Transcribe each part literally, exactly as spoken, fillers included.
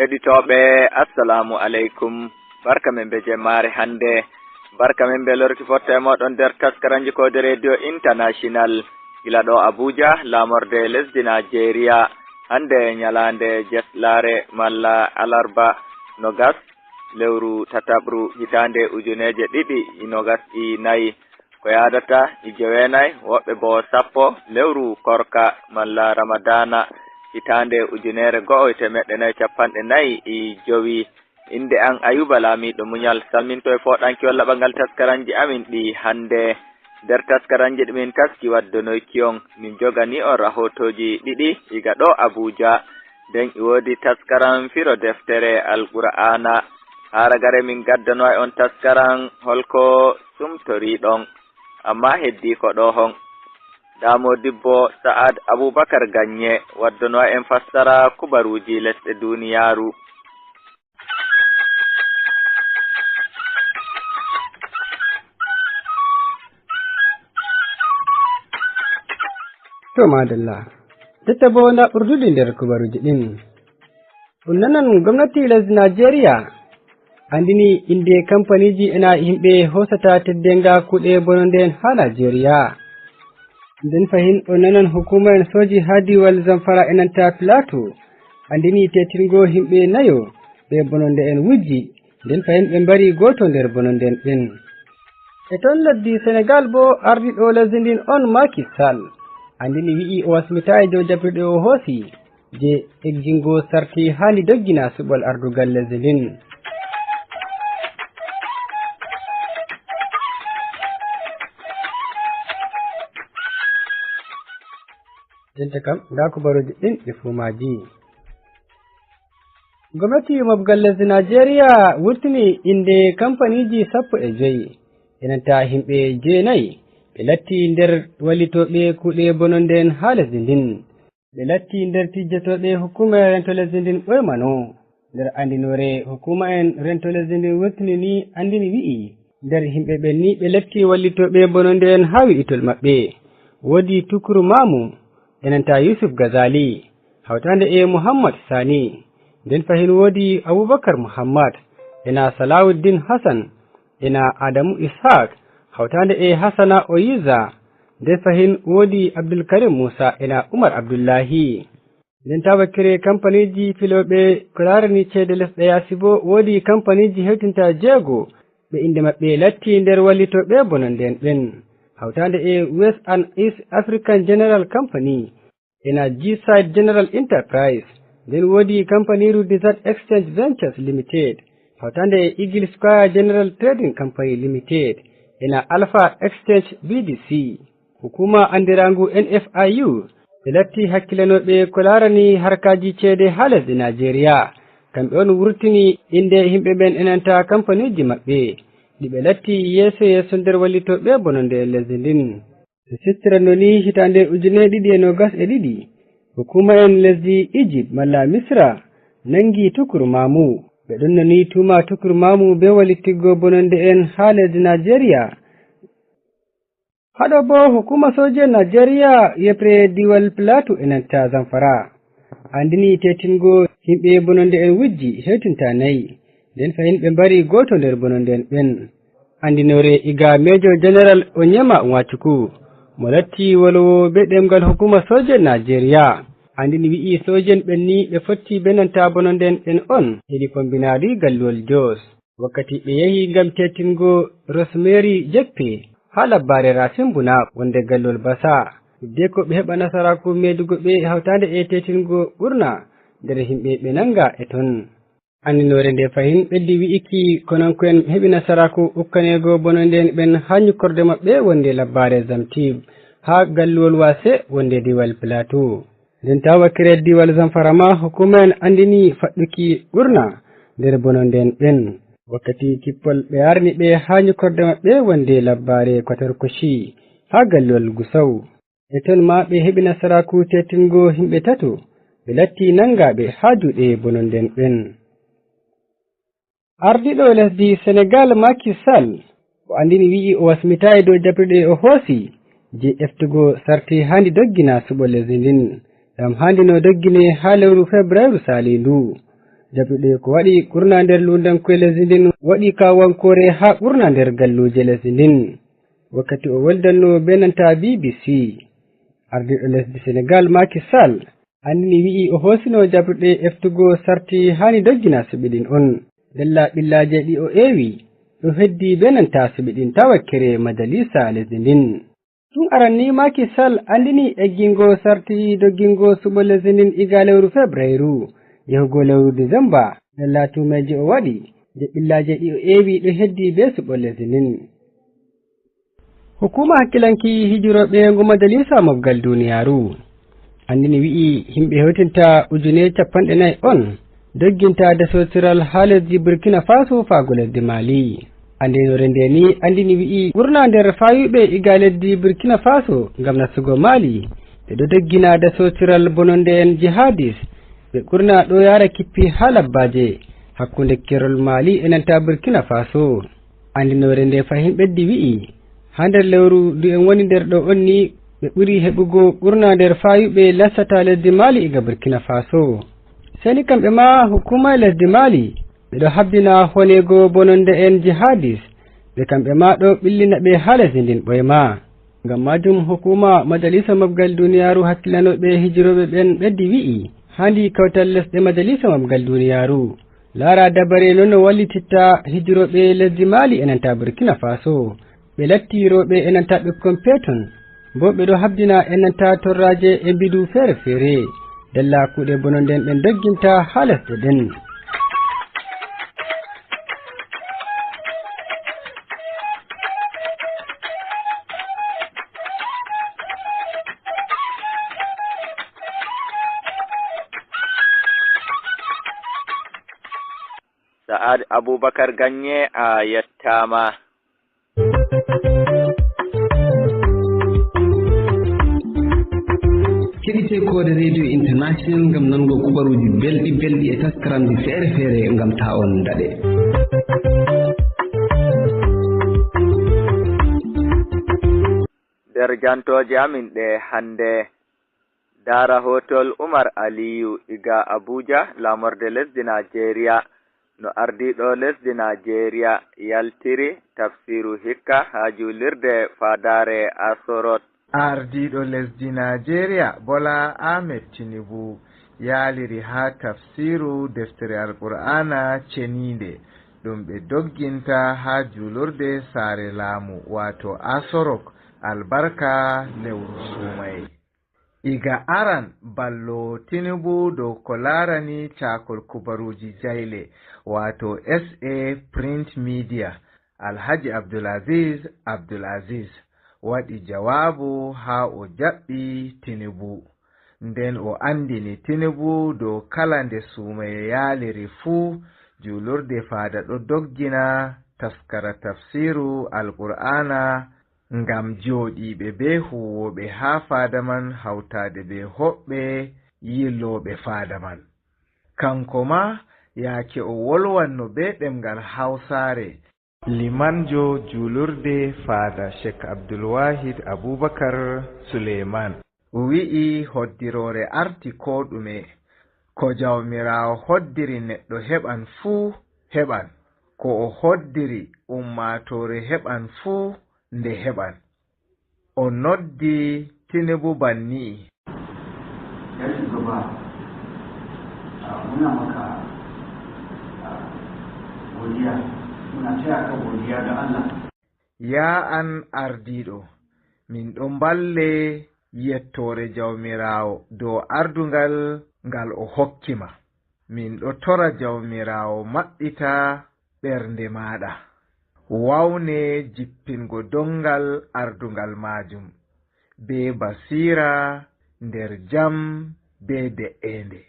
Heɗitooɓe, assalamu aleykum. Barka men be jemmaare hannde. Barka men be lorki fotta e mooɗon nder taskaranji ko de Radio International. Gila ɗo Abuja, laamorde lesdi Najeriya. Hannde ñalaande jeslaare malla alarba nogas, lewru tataɓru, hitaande ujuneeje ɗiɗi e nogas e nayi. Ko yaadata e joweenayi, woɓɓe boo sappo, lewru korka malla Ramadaana, hitaande ujunere go'o e teemeɗɗe nayi cappanɗe nayi e jowi. Innde am Ayuba Laamiiɗo Muñal, salminto e fooɗanki walla ɓangal taskaranji amin ɗi hannde. Nder taskaranji ɗi min taski waddonoyki on, min jogani on rahootooji ɗiɗi iga ɗo Abuja. Nden e woodi taskaran firo deftere Alqur'aana. Haa ragare min gaddanoy on taskaran holko sumtoriɗon. Amma heddii ko ɗo hon. Ndaa Moodibbo Sa'ad Abubakar Ganye waddonoy en fassara kubaruuji lesɗe duniyaaru. To madalla. Jotta bo nda ɓurduɗi nder kubaruuji ɗin. On nanan gomnati lesdi Najeriya anndini innde kampaniiji ena yimɓe hoosata teddeenga kuuɗe bononde en haa Najeriya. Nden fahin on nanan hukuuma en sooji haa diiwal Zamfara e nanta Plateau anndini teetingo yimɓe nayo ɓe bononde en wujji. Nden fahin ɓe mbari gooto nder bononde en ɓen. E ton leddi Senegal boo ardiiɗo lesdi ndin on Macky Sall anndini wi'i o wasmitaay dow jaɓirɗe o hoosi je eggingo sarti haa ndi doggina suɓol ardugal lesdi ndin. Jonta kam ndaa kubaruuji ɗin e fuu maaji. Gomnati mobgal lesdi Najeriya wurtini innde kampaniiji sappo e joyi e nanta yimɓe jeenayi ɓe latti nder wallitooɓe kuuɗe bononde en haa lesdi ndin. Ɓe latti nder tijjotooɓe hukuuma rento lesdi ndin ɓoymano. Nder anndinoore hukuuma en rento lesdi ndin wurtini ni anndini wi'i nder yimɓe ɓen ni ɓe latti wallitooɓe bononde en haa wi'itol maɓɓe. Woodi Tukuru Maamu e nanta Yusuf Gazali hawtaande e Muhammad Sani. Nden fahin woodi Abubakar Muhammad ena Salawuddin Hassan ena Adamu Ishaq hawtaande e Hassana Oyiza. Nden fahin woodi Abdulkarim Muusa ena Umar Abdullahi. Nden taa wakkere kampaniiji filooɓe ko laarani ceede lesɗe yaasi boo woodi kampaniiji hewtinta jeego ɓe innde maɓɓe latti nder wallitooɓe bononde en ɓen. Hawtaande e West and East African General Company ena G-Side General Enterprise. Nden woodi kampaniiru Desert Exchange Ventures Limited hawtaande e Eagle Square General Trading Company Limited ena Alpha Exchange B D C. Hukuuma anndiraangu N F I U ɓe latti hakkilanooɓe ko laarani harkaaji ceede haa lesdi Najeriya. Kamɓe on wurtini innde yimɓe ɓen e nanta kampaniiji maɓɓe ɗi ɓe latti yeeso yeeso nder wallitooɓe bononde e lesdi ndin. Ɓe siftirano ni hitaande ujune ɗiɗi e noogas e ɗiɗi, hukuuma en lesdi Egypt malla Misra nanngi Tukur Mamu. Ɓe ɗon nani tuuma Tukur Mamu bee wallittiggo bononde en haa lesdi Najeriya. Haɗo boo hukuuma sooje Najeriya yeɓre diiwal Plateau e nanta Zamfara anndini teetingo yimɓe bononde en wujji hewtinta nayi. Nden fahin ɓe mbari gooto nder bononde en ɓen. Anndinoore iga Major General Onyema Nwachukwu mo latti wolowoowo bee ɗemngal hukuuma sooje Najeriya anndini wi'i sooje en ɓen ni ɓe fotti bee nanta bononde en ɓen on hedi fombinaari galluwol Jos. Wakkati ɓe yahi ngam teetingo Rosemary Jeppe haa labbaare Rasin Buna wonde galluwol Basa. Hiddeko ɓe heɓa nasaraaku meedugo ɓe hawtaande e teetingo ɓurna nder yimɓe ɓe nannga e ton. Anndinoore nde fahin ɓeddi wi'iki konanko'en heɓi nasaraaku ukkaneego bononde en ɓen haa nyukkorde maɓɓe wonde labbaare Zamtib haa galluwol Wase wonde diiwal Plateau. Nden taa wakkere diiwal Zamfara ma hukuuma en anndini faɗɗuki ɓurna nder bononde en ɓen. Wakkati kippol ɓe arni ɓe haa nyukkorde maɓɓe wonde labbaare Kwatarkwashi haa galluwol Gusau. E ton ma ɓe heɓi nasaraaku teetingo yimɓe tato ɓe latti nanngaaɓe haa juuɗe bononde en ɓen. Ardiiɗo lesdi Senegal Macky Sall o anndini wi'i o wasmitaay dow jaɓirɗe o hoosi je eftugo sarti haa ndi doggina suɓo lesdi ndin. Ɗam haa ndi no doggine haa lewru febrairu saaliindu. Jaɓuɗe ko waɗi ɓurna nder luundankoye lesdi ndin waɗi kaawankoore haa ɓurna nder galluuje lesdi ndin. Wakkati o woldanno bee nanta B B C, ardiiɗo lesdi Senegaal Macky Sall anndini wi'i o hoosino jaɓuɗe eftugo sarti haani doggina suɓi ɗin on. Ndella ɓillaaje ɗi o eewi ɗo heddi bee nanta suɓi ɗin taa wakkere majalisa lesdi ndin. Tun aran ni Macky Sall anndini eggingo sarti doggingo suɓo lesdi ndin iga lewru febrairu yahugo lewru disamba. Ndella tuumeeje o waɗi je ɓillaaje ɗi o eewi ɗo heddi bee suɓo lesdi ndin. Hukuma hakkilanki hijirooɓe ngu majalisa mofgal duniyaaru anndini wi'i himɓe hewtinta ujune capanɗe nayi on dogginta dasotiral haa lesdi Burkina Faso faago lesdi Mali. Anndinoore nde ni anndini wi'i ɓurna nder faayuɓe iga lesdi Burkina Faso ngam nastugo Mali ɓe ɗo doggina dasotiral bononde en jihadis. Ɓe ɓurna ɗo yaara kippi haa labbaaje hakkunde kerol Mali e nanta Burkina Faso. Anndinoore nde fahin ɓeddi wi'i haa nder lewru ndu en woni nder ɗo on ni ɓe ɓuri heɓugo ɓurna nder faayuɓe lastata lesdi Mali iga Burkina Faso. Seni kamɓe ma hukuma lesdi Mali ɓe ɗo habdina honego bononde en jihadis. Ɓe kamɓe ma ɗo ɓillina ɓe haa lesdi ndin ɓoyma. Ngam majum hukuma majalisa mofgal duniyaaru hakkilanoɓe hijirooɓe ɓen ɓeddi wi'i haandi kawtal lesɗe majalisa mofgal duniyaaru laara dabare non no wallititta hijirooɓe lesdi Mali e nanta Burkina Faso. Ɓe latti rewɓe e nanta ɓikkon peton, bo ɓe ɗo habdina e nanta torraje e mbidu feere-feere. Ndella kuuɗe bononde en ɓen dogginta haa lesɗe ɗen. Sa'ad Abubakar Ganye a yettaama. Keɗite Koode Radio International ngam nanugo kubaruuji belɗi belɗi e taskaramji feere-feere ngam taa on daɗe. Nder jantooje amin ɗe hannde, Daara hootol Umar Aliyu iga Abuja, laamorde lesdi Najeriya, no ardiiɗo lesdi Najeriya yaltiri tafsiru hikka haa juulirde faadaare Asorot. Ardiiɗo lesdi Najeriya, Bola Ahmed Tinubu, yaaliri haa tafsiru deftere Alqur'aana ceniinde, ɗum ɓe dogginta haa juulurde saare laamu, waato Asorok, albarka lewru suumayee. Iga aran ballo Tinubu dow ko laarani caakol kubaruuji jayle, waato S A Print Media, Alhaji Abdulaziz Abdulaziz, waɗi jawaabu haa o jaɓɓi Tinubu. Nden o anndini Tinubu dow kala nde suumayee yaaliri fuu, juulurde faada ɗo doggina taskara tafsiru Alqur'aana ngam jooɗiiɓe bee huuwooɓe haa faada man hawtaade bee hoɓɓe yillooɓe faada man. Kanko maa, yaake o wolwanno bee ɗemngal Hawsaare, limanjo juulurde faada Sheikh Abdulwahid Abubakar Suleiman wi'i hoddiroore arti koo ɗume. Ko Jawmiraawo hoddiri neɗɗo heɓan fuu, heɓan. Ko o hoddiri ummaatoore heɓan fuu, nde heɓan. O noddi Tinubu banni'i. Ya shugaba, a, muna maka, a, godiya, muna taya ka godiya ga Allah. Yaa an ardiiɗo, min ɗo mballe yettoore Jawmiraawo dow ardungal ngal o hokki ma. Min ɗo tora Jawmiraawo maɓɓita ɓernde maaɗa. Wawne jippingo donngal ardungal maajum, bee basiira, nder jam, bee de'eende.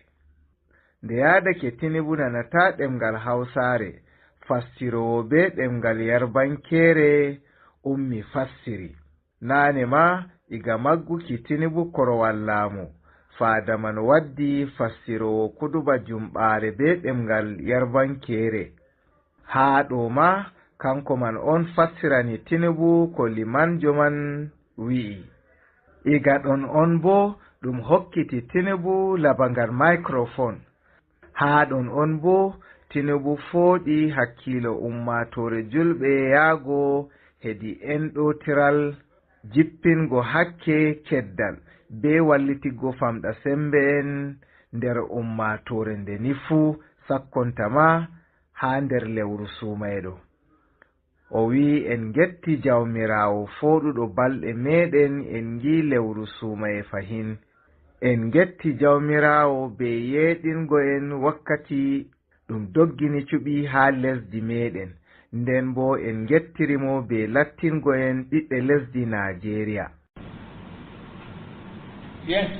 Nde yaadake Tinubu nanataa ɗemngal Hawsaare, fassiroowo bee ɗemngal Yarbankeere ummi fassiri. Naane maa, iga magguki Tinubu korowal laamu, faada man waddi fassiroowo kuduba jumɓaare bee ɗemngal Yarbankeere. Haa ɗo maa, kanko man on fassirani Tinubu ko limanjo man wi'i. Iga ɗon on boo, ɗum hokkiti Tinubu labangal microphone. Haa ɗon on boo, Tinubu fooɗi hakkiilo ummaatoore juulɓe yahgo hedi enɗootiral, jippingo hakke keddal, bee wallitiggo famɗa semmbe en nder ummaatoore nde ni fuu sakkontama haa nder lewru suumayee ɗo. O wi'i, en ngetti Jawmiraawo fooɗuɗo balɗe meeɗen, en ngi'i lewru suumayee fahin. En ngetti Jawmiraawo bee yeeɗingo en wakkati ɗum doggini cuɓi haa lesdi meeɗen, nden boo en ngettiri mo bee lattingo en ɓiɓɓe lesdi Naajeeriya. Yes,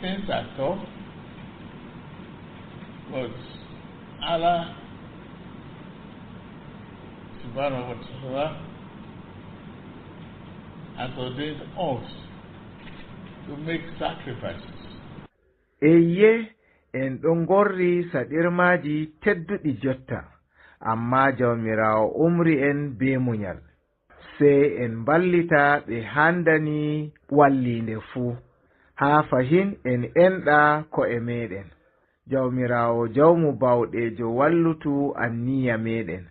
things are tough, but Allah subhanahu wa ta'ala has ordained us to make sacrifices. Eyye, en ɗon ngorri saɗirmaaji tedduɗi jotta, ammaa Jawmiraawo umri en bee munyal. Sey en mballita ɓe handani walliinde fuu, haa fahin en enɗa ko'e meeɗen. Jawmiraawo jawmu baawɗeejo wallutu anniya meeɗen,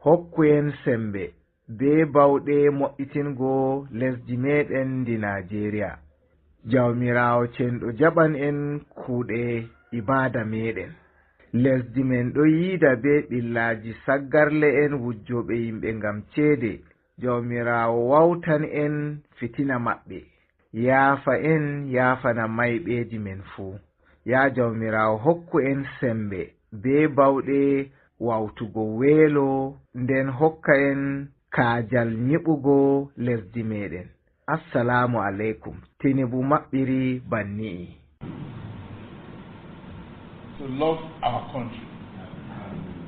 hokku en semmbe bee baawɗe mo'itingo lesdi meeɗen ndi Naajeeriya. Jawmiraawo cenɗo jaɓan en kuuɗe ibaada meeɗen. Lesdi men ɗo yiida bee ɓillaaji saggarle'en wujjooɓe yimɓe ngam ceede. Jawmiraawo waawtan en fitina maɓɓe. Yaafa en, yaafana mayɓeeji men fuu. Yaa Jawmiraawo, hokku en semmbe bee baawɗe waawtugo weelo, nden hokka en kaajal nyiɓugo lesdi meeɗen. Assalaamu aleykum. Tinubu maɓɓiri banni'i. To love our country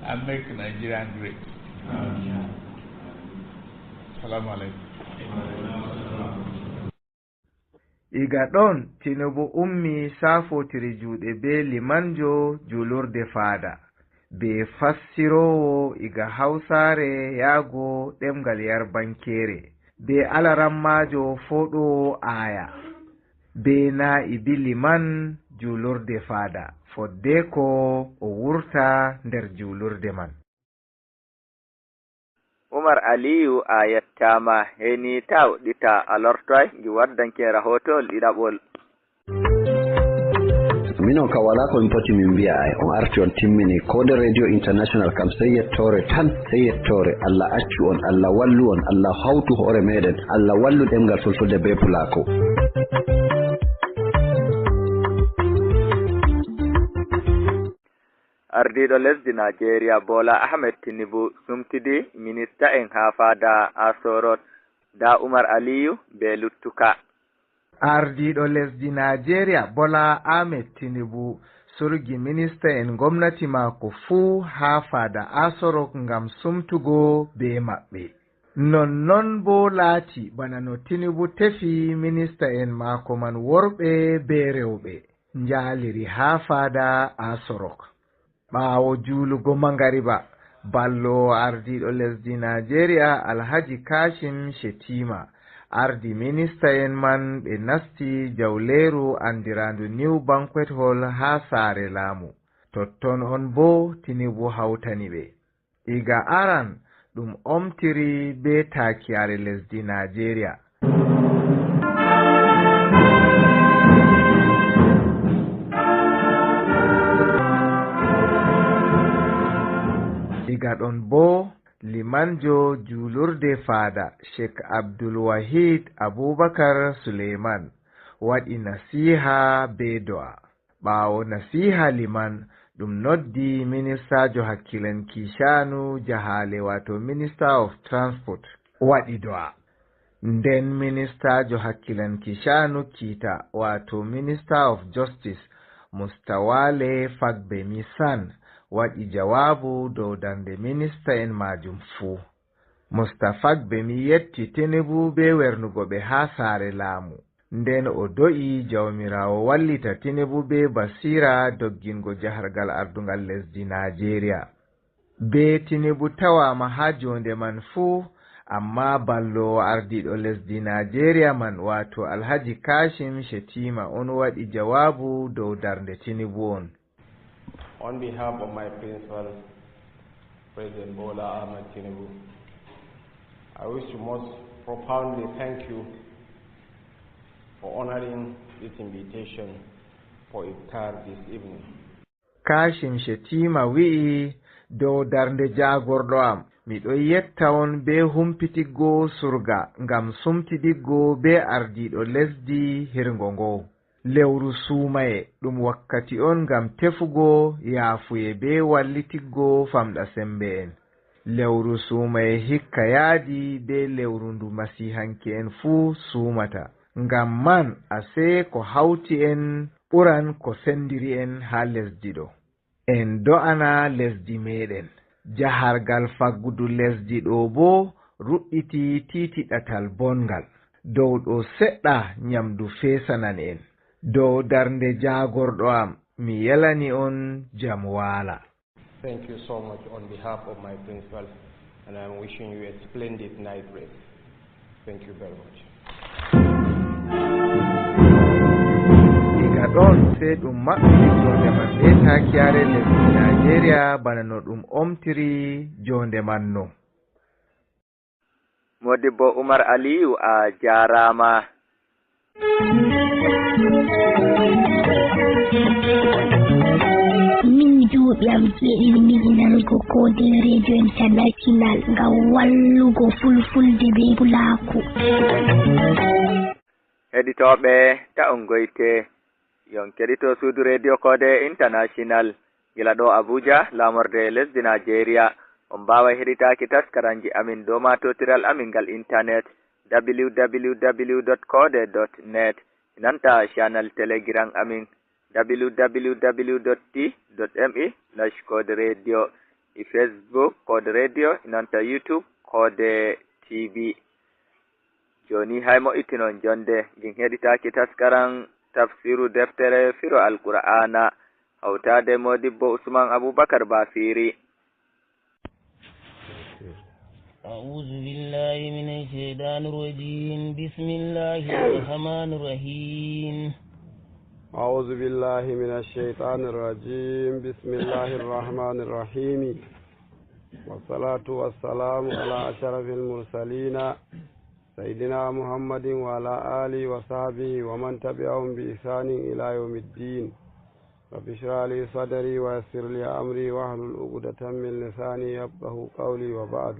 and make Nigeria great. Assalamu alaikum. Iga ɗon, Tinubu ummi, saafootiri juuɗe bee limanjo juulurde faada, bee fassiroowo iga Hawsaare yaago ɗemngal Yarbankeere, bee alarammaajo fooɗoowo aaya, bee naa'ibi liman juulurde faada, foddeeko o wurta nder juulurde man. Umar Aliyu, a yettaama. Heyni taa uɗɗita, a lortoy ngi waddanki en rahootowol ɗiɗaɓol. Minon kam walaa ko min poti min mbi'a ay, on arti on timmini. Koode Radio International kam sey yettoore tan, sey yettoore. Allah accu on, Allah wallu on, Allah hawtu hoore meeɗen, Allah wallu ɗemngal Fulfulde bee Pulaaku. Ardiiɗo lesdi Naajeeriya Bola Ahmed Tinubu sumtidi minista en haa faada Aso Rock, ndaa Umar Aliyu bee luttuka. Ardiiɗo lesdi Naajeeriya Bola Ahmed Tinubu surgi minista en ngomnati maako fuu haa faada Aso Rock ngam sumtugo bee maɓɓe. Nonnon boo laati bana no Tinubu tefi minista en maako man worɓe bee rewɓe njaaliri haa faada Aso Rock. Ɓaawo juulugo mangariba, balloowo ardiiɗo lesdi Naajeeriya Alhaji Kashim Shettima ardi minista en man, ɓe nasti jawleeru anndiraandu New Banquet Hall haa saare laamu. Totton on boo Tinubu hawtani ɓe. Iga aran ɗum omtiri bee taakiyaare lesdi Naajeeriya. Iga ɗon boo, limanjo juulurde faada Sheikh Abdul Wahid Abubakar Suleiman waɗi nasiiha bee do'a. Ɓaawo nasiiha liman, ɗum noddi ministaajo hakkilanki sha'anu jahaale, waato Minister of Transport, waɗi do'a. Nden ministaajo hakkilanki sha'anu kiita, waato Minister of Justice, Mustawale Fagbemi San, waɗi jawaabu dow darnde minista en maajum fuu. Musta Fagbemi yetti Tinubu bee wernugo ɓe haa saare laamu. Nden o do'i Jawmiraawo wallita Tinubu bee basiira doggingo jahargal ardungal lesdi Naajeeriya. Bee Tinubu tawaama haa joonde man fuu, ammaa balloowo ardiiɗo lesdi Naajeeriya man, waato Alhaji Kashim Shettima on waɗi jawaabu dow darnde Tinubu on. On behalf of my principal, President Bola Ahmed Tinubu, I wish to most profoundly thank you for honoring this invitation for iftar this evening. Kashim Shettima wi'i dow darnde jaagorɗo am, miɗo yetta on bee humpitiggo surga ngam sumtidiggo bee ardiiɗo lesdi hirngo ngo. Lewru suumaye ɗum wakkati on ngam tefugo yaafuye bee wallitiggo famɗa semmbe'en. Lewru suumaye hikka yaadi bee lewru ndu masiihanke'en fuu suumata. Ngam man, asee ko hawti en ɓuran ko senndiri en haa lesdi ɗo. En do'ana lesdi meeɗen. Jahargal faggudu lesdi ɗo boo ruɗɗiti tiiti ɗatal bonngal. Dow ɗo seɗɗa nyamdu feesanan en. Dow darnde jaagorɗo am, mi yelani on jam waala. Thank you so much on behalf of my principal, and I'm wishing you a splendid night rest. Thank you very much. Diga ɗon, sey ɗum maɓɓiti joonde man bee taakiyaare lesdi Naajeeriya, bana no ɗum omtiri joonde man no. Modibbo Umar Aliyu, a jaaraama. Min duuɓi am jeeɗiɗi mi nango Koode Radio International ngam wallugo Fulfulde bee Pulaaku. Heɗitooɓe, ta on ngoyte. Yon keɗito suudu Radio Koode International. Gila ɗo Abuja, laamorde lesdi Naajeeriya. On mbaaway heɗitaaki taskaranji amin dow maatotiral amin ngal intanet, w w w dot koode dot net, e nanta channel Telegram amin, w w w dot t dot m e slash koode radio, e Facebook Koode Radio, e nanta YouTube Koode T V. Jooni hay mo'itinon jonde, ngin heɗitaaki taskaran tafsiru deftere firo Alqur'aana, hawtaade Modibbo Usman Abubakar Bafiri. أعوذ بالله من الشيطان الرجيم. بسم الله الرحمن الرحيم. أعوذ بالله من الشيطان الرجيم. بسم الله الرحمن الرحيم. والصلاة والسلام على أشرف المرسلين سيدنا محمد وعلى آله وصحبه ومن تبعهم بإحسان إلى يوم الدين. رب اشرح لي صدري ويسر لي أمري واحلل عقدة من لساني يفقهوا قولي وبعد.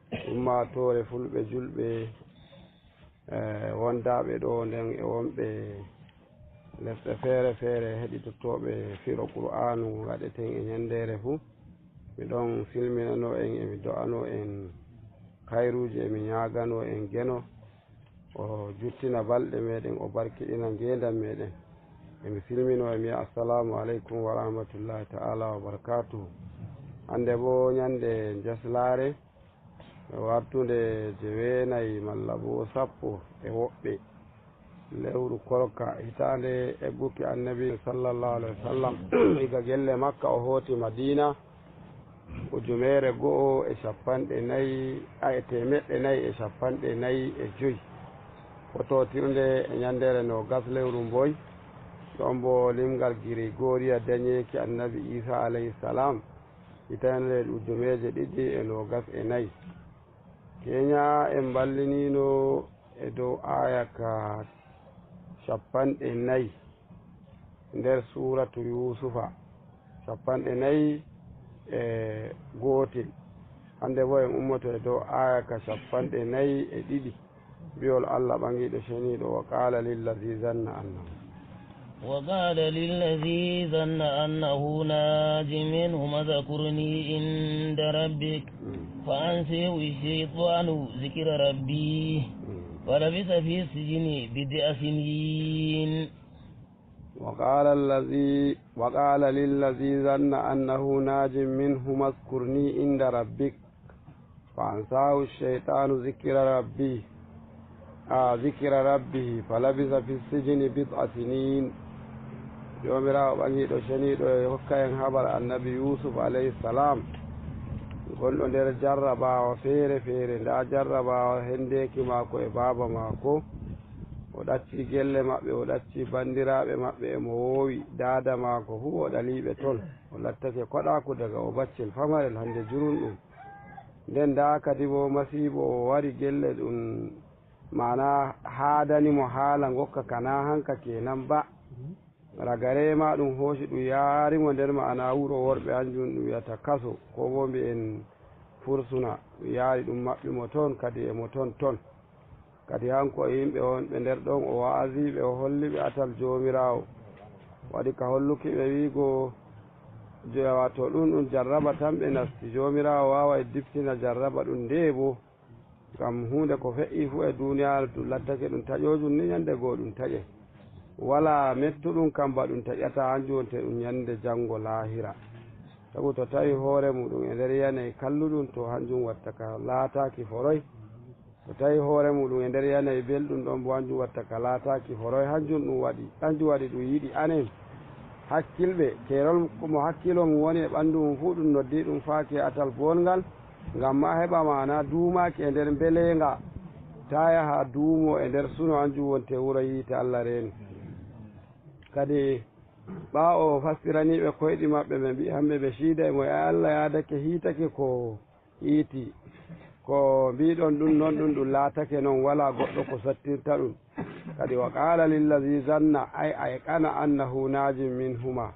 Ummaatoore fulɓe julɓe, e wondaaɓe ɗo nden e wonɓe lesɗe feere feere heɗitotooɓe firo Qur'aanu ngu ngaɗeten e ñanndeere fuu. Mi ɗon silminano en, e mi do'ano en kayruuji, e mi ñaagano en Geno, o juttina balɗe meeɗen, o barkiɗina ngeendam meeɗen. E mi silmino, e mi wi'a, Assalaamu aleykum wa rahmatullaahi ta'aalaa wa barakaatuhu. Hannde boo ñannde njaslaare, wartunde jeweenayi malla boo sappo e woɓɓe lewru korka, hitaande egguki Annabi sallallaahu alayhi wa sallam iga gelle Makka, o hooti Madiina, ujuneere go'o e cappanɗe nayi, a, e teemeɗɗe nayi e cappanɗe nayi e joy. Fototirnde e ñanndeere noogas lewru mboy, ɗon boo limgal Girigooriya dañeeki Annabi Iisa alayhi salaam, hitaande ujuneeje ɗiɗi e noogas e nayi. Keenya en mballiniino e dow aaya ka cappanɗe nayi nder suuratu Yuusufa, cappanɗe nayi e gootel. Hannde boo en ummoto e dow aaya ka cappanɗe nayi e ɗiɗi. Bi'ol Allah ɓaŋiiɗo ceniiɗo, "Wa qaala lillazi zanna annahu." وقال للذي ظن أنه ناج منهما اذكرني عند ربك فأنساه الشيطان ذكر ربه فلبث في السجن بضع سنين. وقال الذي، وقال للذي ظن أنه ناج منهما اذكرني عند ربك فأنساه الشيطان ذكر ربه، آه، ذكر ربه فلبث في السجن بضع سنين. Joomiraawo ɓaŋiiɗo ceniiɗo e hokka en habar Annabi Yuusuf alayhi salaam, gonɗo nder jarrabaawa feere feere. Ndaa jarrabaawa henndeeki maako e baaba maako. O ɗacci gelle maɓɓe, o ɗacci banndiraaɓe maɓɓe, e mo woowi daada maako fuu, o ɗalii ɓe toon. O lattake koɗaaku daga o baccel famarel hannde jurunɗum. Nden ndaa kadi boo masiibo o wari gelle ɗum, maana haadani mo haala ngokka kana hanka kenan ba. Ragare ma ɗum hooci ɗum yaari mo nder maana wuro worɓe, hanjum ɗum wiyata kaso, koo boo mbi'en fursuna, ɗum yaari ɗum maɓɓi mo toon, kadi e mo toon toon. Kadi hanko e yimɓe wonɓe nder ɗon, o wa'azi ɓe, o holli ɓe atal Joomiraawo. Waɗi ka holluki ɓe wi'go, jo-, waato ɗum, ɗum jarraba tan ɓe nasti. Joomiraawo waaway diftina jarraba ɗum ndeye boo. Ngam huunde ko fe'ii fuu e duuniyaaru, ɗum lattake ɗum taƴoojum ni, nyannde goo ɗum taƴe. Walaa mettuɗum kam ba ɗum taƴata, hanjum wonte ɗum nyannde janngo laahira. Sabu to tawi hoore muuɗum e nder yanayi kalluɗum, to hanjum watta ka laataaki foroy. To tawi hoore muuɗum e nder yanayi belɗum ɗon bo, hanjum watta ka laataaki foroy. Hanjum ɗum waɗi, hanjum waɗi ɗum yiɗi anen hakkilɓe, keerol mo hakkilo mum woni e ɓanndu mum fuu, ɗum noddii ɗum faaki e atal boonngal, ngam maa heɓa maana duumaaki e nder mbeleenga, taa yaha duumo e nder suno, hanjum wonte wuro yiite Allah reeni. Kadi ɓaawo o fassiranii ɓe koyɗi maɓɓe, ɓe mbi'i hamɓe ɓe ciida e mo e Allah yaadake hiitake ko yiiti. Ko mbiiɗon ɗum noon, ɗum, ɗum laatake noon, walaa goɗɗo ko sottirta ɗum. Kadi, wa qaala lillazi zanna, ay ayqana annahu naajin minhuma.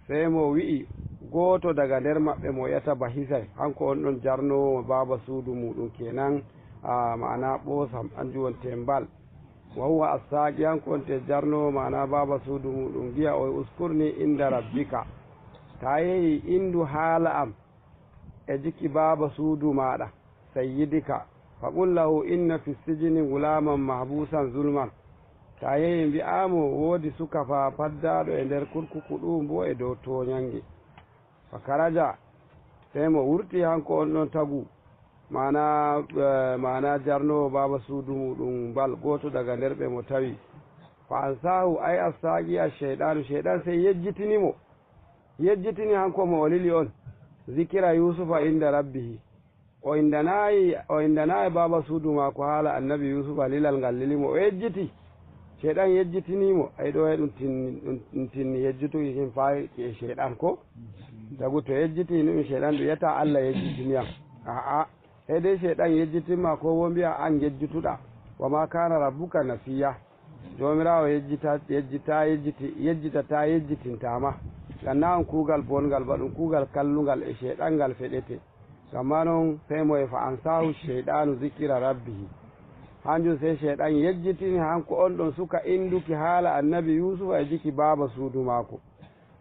Sey mo wi'i gooto daga nder maɓɓe mo yata ba hisay, hanko on ɗon jarnoowo mo baaba suudu muuɗum kenan, a, maana ɓoosam, hanjum wonte mbal. Wa huwa assaaqi, hanko wonte jarnoowo maana baaba suudu muuɗum, giya o uskurni inda rabbika. Taa yehi indu haala am e jiki baaba suudu maaɗa, sayyidika, fa qul lahu inna fi sijini gulaaman mahbuusan zulman. Taa yehi mbi'aa mo woodi suka fa paddaaɗo e nder kurkuku ɗuum bo e dow tooɲannge. Fa karaja, sey mo wurti hanko on ɗon tagu, maana, eh, maana jarnoowo baaba suudu muuɗum mbal, gooto daga nder ɓe mo tawi. Fa ansaahu, ay assaaqi ash-shayɗaanu, shayɗan sey yejjitini mo. Yejjitini hanko mo o lili on, zikira Yuusufa inda rabbihi. O indanaayi, o indanaayi baaba suudu maako haala annabi Yuusufa, lilal ngal lili mo. O yejjiti. Shayɗan yejjitini mo. Ay ɗo e ɗum tinni, ɗum, ɗum tinni yejjituki kin faa e shayɗan ko? Tagu to yejjitini ɗum shayɗan ɗum yetta Allah yejjitini yam. A'a. Sey dey shayɗan yejjitin ma ko wo mbi'a an yejjituɗa. Wa ma kana rabbuka nasiya. Joomiraawo yejjita-, yejjita-, yejjiti-, yejjitataa, yejjitintaa ma. Ngam naa on kuugal bonngal ba, ɗum kuugal kallungal e shayɗan ngal feɗete. Ngam maa non, sey mo e fa ansaahu shayɗaanu zikira rabbihi. Hanjum sey shayɗan yejjitini hanko on ɗon suka induki haala annabi Yuusufa e jiki baaba suudu maako.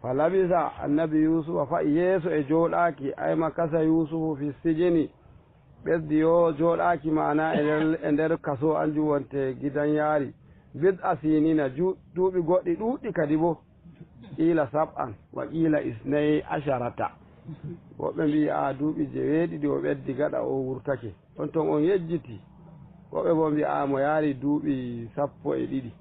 Fa labisa, annabi Yuusufa fa'i yeeso e jooɗaaki, ay makasa Yuusufu fi sijini. Ɓesdi yo jooɗaaki maana e nder, e nder kaso, anjum wonte gidan yaari. Bid'a sinina, ju-, duuɓi goɗɗi ɗuuɗɗi kadi bo. Qiila sab'an, wa qiila isnay asharata. Woɓɓe mbi'i, a, duuɓi jeweeɗiɗi o ɓeddi gaɗa o wurtake. On ton on yejjiti. Woɓɓe bo mbi'a, a, mo yaari duuɓi sappo e ɗiɗi.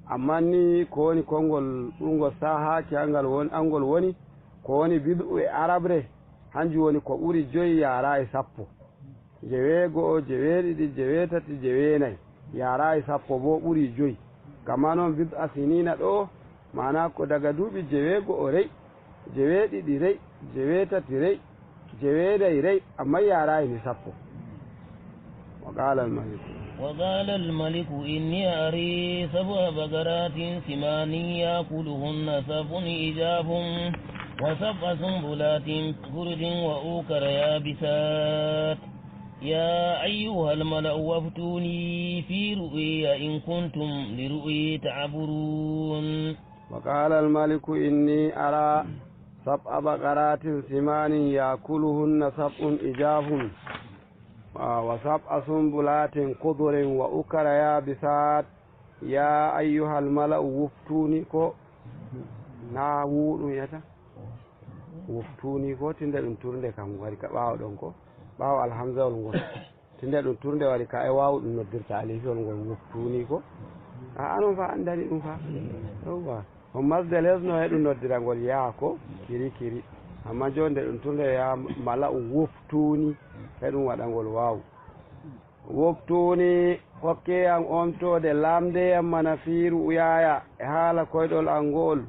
Ammaa ni ko woni konngol ɓurngol saahaaki angol won-, angol woni, ko woni bid'u e arabre, hanjum woni ko ɓuri joyi yaaraayi sappo. Jeweego'o, jeweeɗiɗi, jeweetati, jeweenayi, yaaraayi sappo boo ɓurii joyi. Gam maa non bid'a siniina ɗo, maanaa ko daga duuɓi jeweego'o rey, jeweeɗiɗi rey, jeweetati rey, jeweenayi rey, ammaa yaaraayi ni sappo. Wa qaala al-maliku. وقال الملك إني أرى سبع بقرات سمان يأكلهن سبع عجاف وسبع سنبلات خضر وأخر يابسات يا أيها الملأ وافتوني في رؤياي إن كنتم للرؤيا تعبرون. وقال الملك إني أرى سبع بقرات سمان يأكلهن سبع عجاف، آه، وسبع سنبلات خضر وأخر يابسات يا أيها الملأ وافتوني ko na wuɗum yata. Waftuni ko, tinde ɗum turnde kam wari ka ɓaawo ɗon ko? Ɓaawo alhamzawol ngol. Tinde ɗum turnde wari ka e waawu ɗum noddirta alifiyol ngol waftuni ko? A, anon fa anndani ɗum fa. Yawwa. On masde lesno e ɗum noddirangol yaa ko? Kiri kiri. Amma jooni nde ɗum turnde yaa mala'u waftuni e ɗum waɗangol waawu. Waftuni Hokkee yam omtoode, laamndee yam mana fii ru'yaaya, e haala koyɗol am ngo'ol.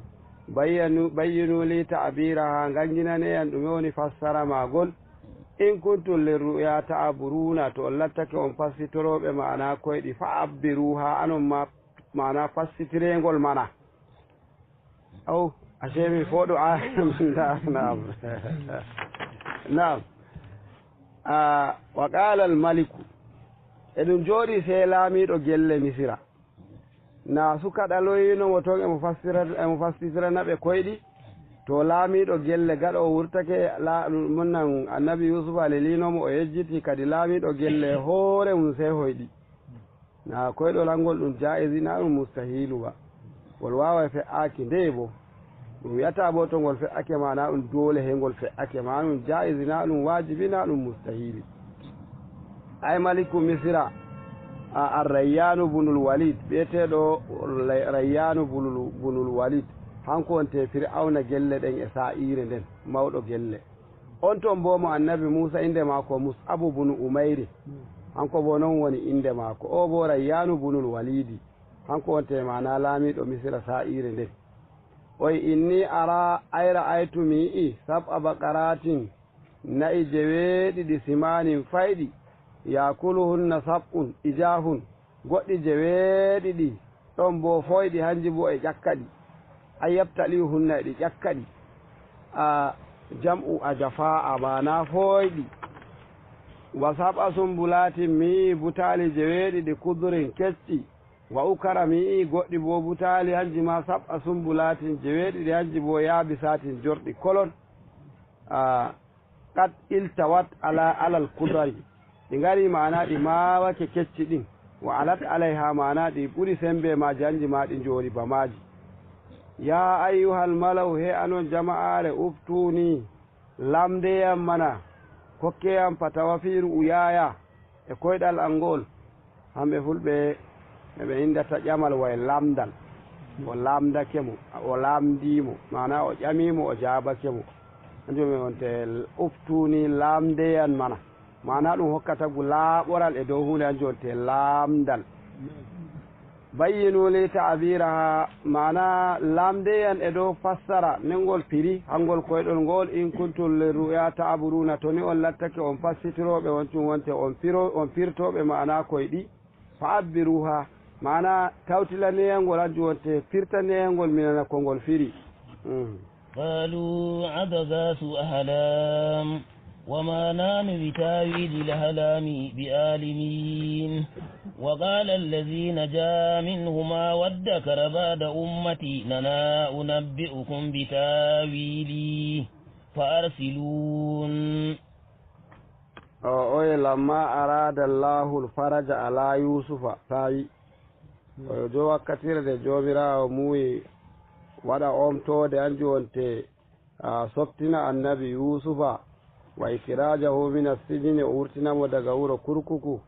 Bayyanu-, bayyinuu lii ta'biirahaa, ngannginanee yam ɗume woni fassara maagol. In kuntum lirru'yaa ta'buruuna, to on lattake on fassitorooɓe ma'anaa koyɗi, fa abbiruuhaa, anon maa, ma'anaa fassitireengol mana. Aw, ashe mi fooɗo a-, naam. Naam. Ah, wa qaala al maliku. Eɗum jooɗii sey laamiiɗo gelle Misira. Na suka ɗaloyiino mo ton emo fassira-, emo fassitirana ɓe koyɗi. To laamiiɗo gelle gaɗa o wurtake la-, mon nan Annabi Yuusufa leliino mo o yejjiti kadi laamiiɗo gelle hoore mum sey hoyɗi. Na koyɗol angol ɗum jaa'izi, na ɗum mustahiilu ba. Ngol waaway fe'aaki ndeye bo. Ɗum wi'ataa bo to ngol fe'ake ma, na ɗum doole he ngol fe'ake ma, ɗum jaa'izi, na ɗum waajibi, na ɗum mustahiili. Ay maliku Misira, a, Ar-Rayyaanu bunul Walid, bi'eteeɗo Ray-, Rayyaanu bunul, bunul Walid, hanko wonte Fir'awna gelle ɗen e sa'iire nden, mawɗo gelle. On ton boo mo Annabi Muusa innde maako Mus'abu bunu Umayri, hanko boo non woni innde maako. Oo boo Rayyaanu bunul Waliidi, hanko wonte maanaa laamiiɗo Misira saa'iire nden. Oy, inni araa, ay ra'aytu mi yi'i, sab'a baqaraatin, na'i jeweeɗiɗi simaanin fayɗi, yaakuluhunna sab'un ijaafun, goɗɗi jeweeɗiɗi ɗon boo fooyɗi, hanji boo e ƴakka ɗi. Ay yabtali'uhunna, e ɗi ƴakka ɗi. A jam'u ajafaa'a, maanaa fooyɗi. Wa sab'a sumbulaatin, mi yi'i butaali jeweeɗiɗi kudurin kecci. Wa ukara, mi yi'i goɗɗi boo butaali, hanji maa sab'a sumbulaatin jeweeɗiɗi, hanji boo yaabisaatin jorɗi kolon. A qad iltawat ala, alal kudari. Ɗi ngari, maanaa ɗi maawake kecci ɗin. Wa alat alayha, maanaa ɗi ɓuri sembe maaji, hanji maa ɗi njoori ba maaji. Yaa ayyuhal mala'u, he anon jama'aare, uftuuni, lamndee yam mana, kokkee yam fatawa fii ru'yaaya, e koyɗal am ngo'ol. Hamɓe fulɓe, ɓe inndata ƴamal way lamndal. O lamndake mo, o lamndii mo, maanaa o ƴamii mo, o jaabake mo. Hanjum e wonte uftuuni, lamndee yam mana. Maanaa ɗum hokka tagu laaɓoral e dow huunde, hanjum wonte lamndal. Bayyinuu lii ta'biirahaa, maanaa lamndee yam e dow fassara, nengol firi, hangol koyɗol ngo'ol, in kuntum lirru'yaa ta'buruuna, to ni on lattake on fassitirooɓe, on tun wonte on firo-, on firtooɓe maanaa koyɗi. Fa abbiruuhaa, maanaa tawtilanee yam ngol, hanjum wonte firtanee yam ngol, mi nana ko ngol firi. Mm. قالوا أضغاث أحلام وما نحن بتأويل الأحلام بعالمين. وقال الذي نجا منهما وادكر بعد أمة أنا أنبئكم بتأويله فأرسلون. O, oye, lamma araada Allahul faraja ala Yuusufa, tawi. Oyo, jo wakkatire nde Joomiraawo muuyi waɗa omtoode, hanjum wonte, a, softina Annabi Yuusufa, wa ikhrajahu mina sijini, o wurtina mo daga wuro kurkuku,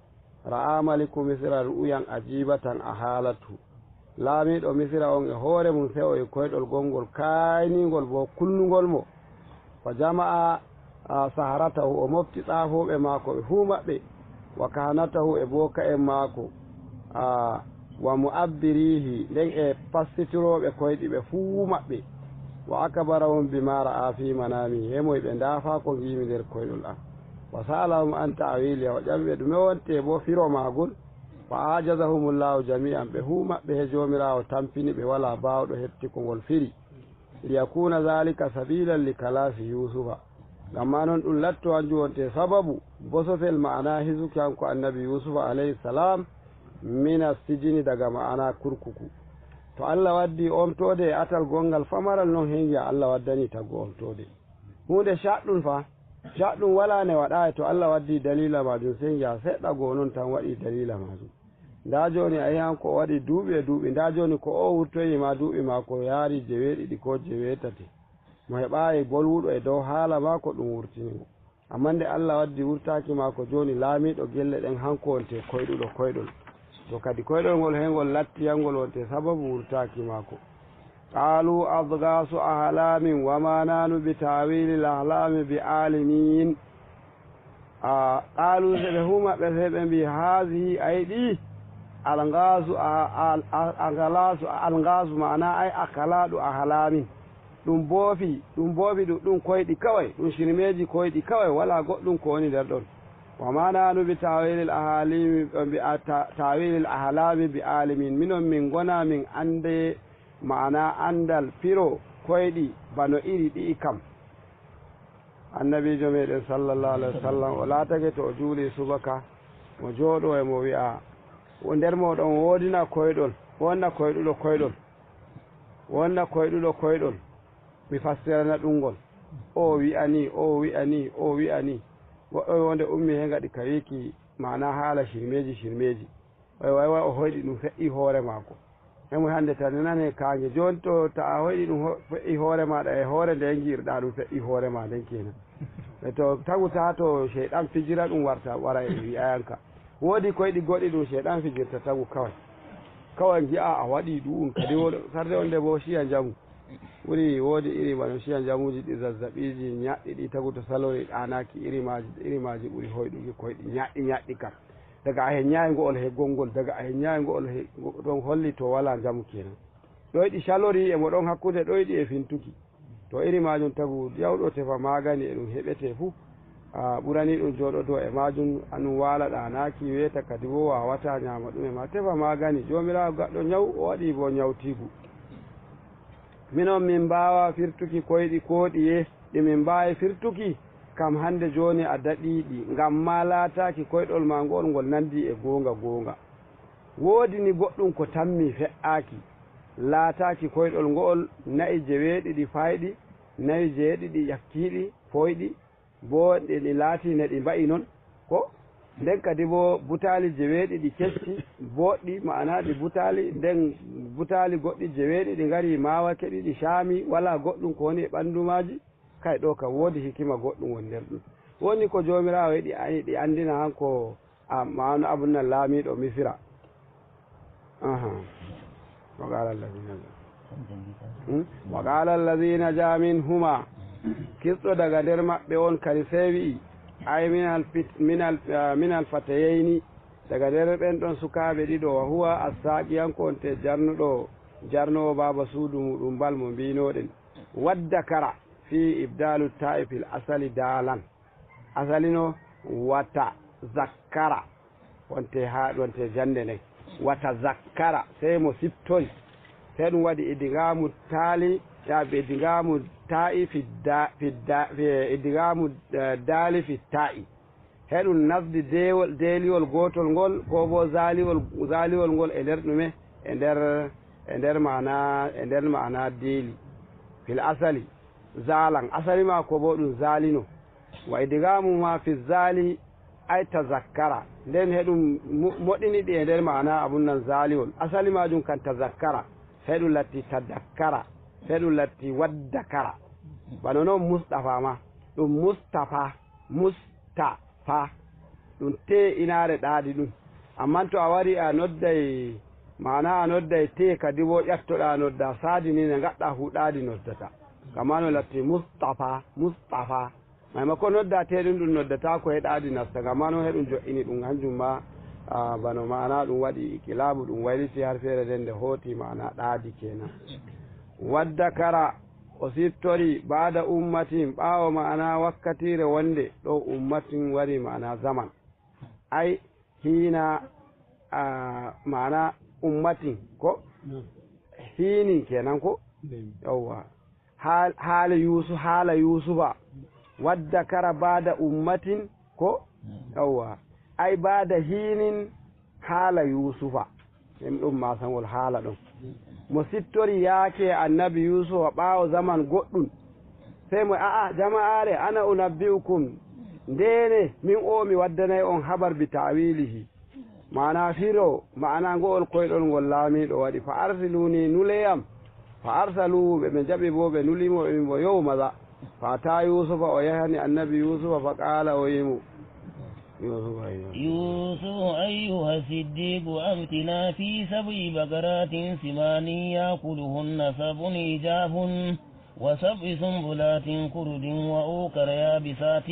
ra'a maliku Misra ru'yan ajibatan ahalatu. Laamiiɗo Misira on e hoore mum sewoyi koyɗol gonngol kaayniingol bo kulnungol mo. Fa jama'a, a, saharatahu, o mofti tsaafooɓe maako ɓe fuu maɓɓe, wa kahanatahu e booka'en maako, a, wa mu'abbiriihi, nden e fassitirooɓe koyɗi ɓe fuu maɓɓe. Wa akabarahum bimaa ra'a fii manaami, he moy ɓe ndaafa ko ngiimi nder koyɗol am. Wa sa'alahum an ta'awiliha, o ƴami ɓe ɗume wonte bo firo maagol. Fa ajazahumullahu jami'an, ɓe fuu maɓɓe he Joomiraawo tampini ɓe, walaa baawɗo heɓti ko ngol firi. Liyakuuna zaalika sabiilan li kalaasi Yuusufa, ngam maa non ɗum latto hanjum wonte sababu bosofel ma'anaa hisuki hanko Annabi Yuusufa alayhi salaam mina sijini, daga ma'anaa kurkuku. To Allah waddii omtoode e atal gonngal famaral, non he ngi'a Allah waddanii tagu omtoode. Huunde caɗɗun fa, caɗɗun walaa ne waɗaayi, to Allah waddii daliila maajum, sey ngi'a seɗɗa goo non tan waɗii daliila maajum. Ndaa jooni a yi'an ko o waɗi duuɓi e duuɓi, ndaa jooni ko o wurtoyi ma duuɓi maako yaari jeweeɗiɗi koo jeweetati. Mo heɓaayi bolwuɗo e dow haala maako ɗum wurtini mo. Ammaa nde Allah waddi wurtaaki maako jooni, laamiiɗo gelle ɗen hanko wonte koyɗuɗo koyɗol. To kadi koyɗol ngol he ngol latti yangol wonte sababu wurtaaki maako. Qaaluu adgaasu ahlaamin wa maa nahnu bi taawiilil ahlaami bi aalimiin. A, qaaluu, se ɓe fuu maɓɓe, se ɓe mbii, haazihi, ay ɗii, Alngaasu a, al, a, alngaasu, alngaasu maana ay akalaɗu a halamin. Ɗum boofi, ɗum boofi ɗum, ɗum koyɗi kaway, ɗum sirmeeji koyɗi kaway, walaa goɗɗum ko woni nder ɗon. Wa ma nanu bi tawilil ahalimi, bi a, ta, tawilil ahalami bi alimin. Minon min ngona min annde maana anndal firo koyɗi bano iri ɗi'i kam. Annabiijo meɗen sallallahu alaihi wasallam, o laatake to o juuli subaka, mo jooɗo e mo wi'a, o nder mooɗon woodina koyɗol, wonna koyɗuɗo koyɗol, wonna koyɗuɗo koyɗol, mi fassirana ɗum ngol. O wi'ani, o wi'ani, o wi'ani. Woɓɓe wonde ummi he ngaɗi ka wiiki maana haala shirmeeji, shirmeeji. Way, way, way, o hoyɗi ɗum fe'i hoore maako. Emo hannde tan nane kaange. Jooni to ta a hoyɗi ɗum ho-, fe'i hoore maaɗa e hoore nde ngi'irɗaa ɗum fe'i hoore maa nden kenan. E to tagu taa to sheyɗan fijira ɗum warta, wara e wi'ayanka. Woodi koyɗi goɗɗi ɗum sheyɗan fijirta tagu kaway. Kaway ngi'a a waɗi ɗu'um kadi wo-, sarde wonde bo shiya njamu. Ɓuri woodi iri bano shiya njamuuji ɗi zazzaɓiiji nyaɗɗi ɗi tagu to salori ɗaanaaki iri maaji, iri maaji ɓuri hoyɗuki koyɗi nyaɗɗi nyaɗɗi kan. Daga a heññaay ngo'ol he gonngol, daga a heññaay ngo'ol he, ngo-, ɗon holli to walaa njamu kenan. Ɗoyɗi calori e mo ɗon hakkunde ɗoyɗi e fintuki. To iri maajum tagu jawɗo tefa maagani e ɗum heɓete fuu. A ɓurani ɗum jooɗodo e maajum, anum waala ɗaanaaki, weeta kadi wo waawataa nyaama ɗume ma. Tefa maagani, Joomiraawo gaɗɗo nyaw, o waɗi bo nyawtiigu. Minon min mbaawa firtuki koyɗi koo ɗiye, ɗi min mbaawi firtuki, kam hannde jooni a daɗii ɗi, ngam maa laataaki koyɗol maa ngo'ol ngol nanndi e goonga goonga. Woodi ni goɗɗum ko tammi fe'aaki, laataaki koyɗol ngo'ol na'i jeweeɗiɗi fayɗi, na'i jeeɗiɗi ƴakkiiɗi, foyɗi, bo ɗi, ɗi laati ne ɗi mba'i non, ko? Nden kadi bo butaali jeweeɗiɗi kecci, booɗɗi, ma'ana ɗi butaali, nden butaali goɗɗi jeweeɗiɗi ngari maawake ɗiɗi caami, walaa goɗɗum ko woni e ɓanndu maaji. Kay ɗo kam woodi hikima goɗɗum woni nder ɗum. Woni ko Joomiraawo yiɗi, a-, yiɗi anndina han ko a, ma'ana abun nan laamiiɗo Misira. Aha. Wa qala allazina, hmm? Wa qala allazina ja minhuma. Kisɗo daga nder maɓɓe on kadi sey wi'i, ay minal fit-, minal, ah, minal fatayayni, daga nder ɓen ɗon sukaaɓe ɗiɗo, wa huwa assaaqiyanko on te jarnuɗo, jarnoowo baaba suudu muɗum mbal mo mbiinoɗen. Waddakara fi ibdalu ta'i fil asali dalan. Asali no wata zakkara. Wonte haa, wonte jannde nden. Wata zakkara, sey mo siftori. Sey ɗum waɗi idigaamu taali, ya, idigaamu ta'i fi da-, fi da-, fi, idigaamu, eh, daali fi ta'i. Heɗum nasdi deewol, deeliwol gootol ngol, ko bo zaliwol, zaliwol ngol e nder ɗume? E nder, e nder maana, e nder maana deeli. Fil asali, zalan. Asali maako bo ɗum zalino. Wa idigaamu ma fi zali, ay tazakkara. Nden heɗum mo-, moɗini ɗi e nder maana abun nan zaliwol. Asali maajum kan tazakkara. Heɗum latti tadakkara. Heɗum latti waddakara. Bano non Mustafa ma. Ɗum Mustafa. Mustafa. Ɗum te inaare ɗaadi ɗum. Amman to a wari a nodday, maana a nodday te kadi wo ƴattoɗaa nodda saadi ni ne ngaɗɗaa hu ɗaadi noddata. Kama no latti Mustafa, Mustafa. Maymako nodda te ɗum, ɗum noddata ko he ɗaadi nasta. Kama no heɗum jo'ini ɗum hanjum ma, ah, bano maana ɗum waɗi ikilabu, ɗum wayliti har feere nden nde hooti maana ɗaadi kenan. Waddakara, o siftori baada ummatin, ɓaawo maana wakkatiire wonde ɗo ummatin wari maana zaman. Ay, hiina, ah, maana ummatin ko? Naam. Hiinin kenan ko? Naam. Yawwa. Haal-, haala Yuusu-, haala Yuusufa. Waddakara baada ummatin ko? Naam. Yawwa. Ay, baada hiinin haala Yuusufa. Ɗum ɗum maasangol haala ɗum. Mo siftori yaake Annabi Yuusufa ɓaawo zaman goɗɗum. Sey mo, a'a, jama'aare, ana unabbi'ukum. Ndeene, min o mi waddanay on habar bi ta'wilihi. Maana firo, maana ngo'ol koyɗol ngol laamiiɗo waɗi. Fa arsiluni, nuleyam. Fa arsaluhu, ɓe ɓe jaɓi bo, ɓe nuli mo, ɓe mbi mo, yow maza. Fa ata Yuusufa, o yahani Annabi Yuusufa, fa qaala, o wi'i mo, Yuusufa, ayyo. يوسف أيها الصديق أفتنا في سبع بقرات سمان يأكلهن سبع عجاف وسبع سنبلات خضر وأخر يابسات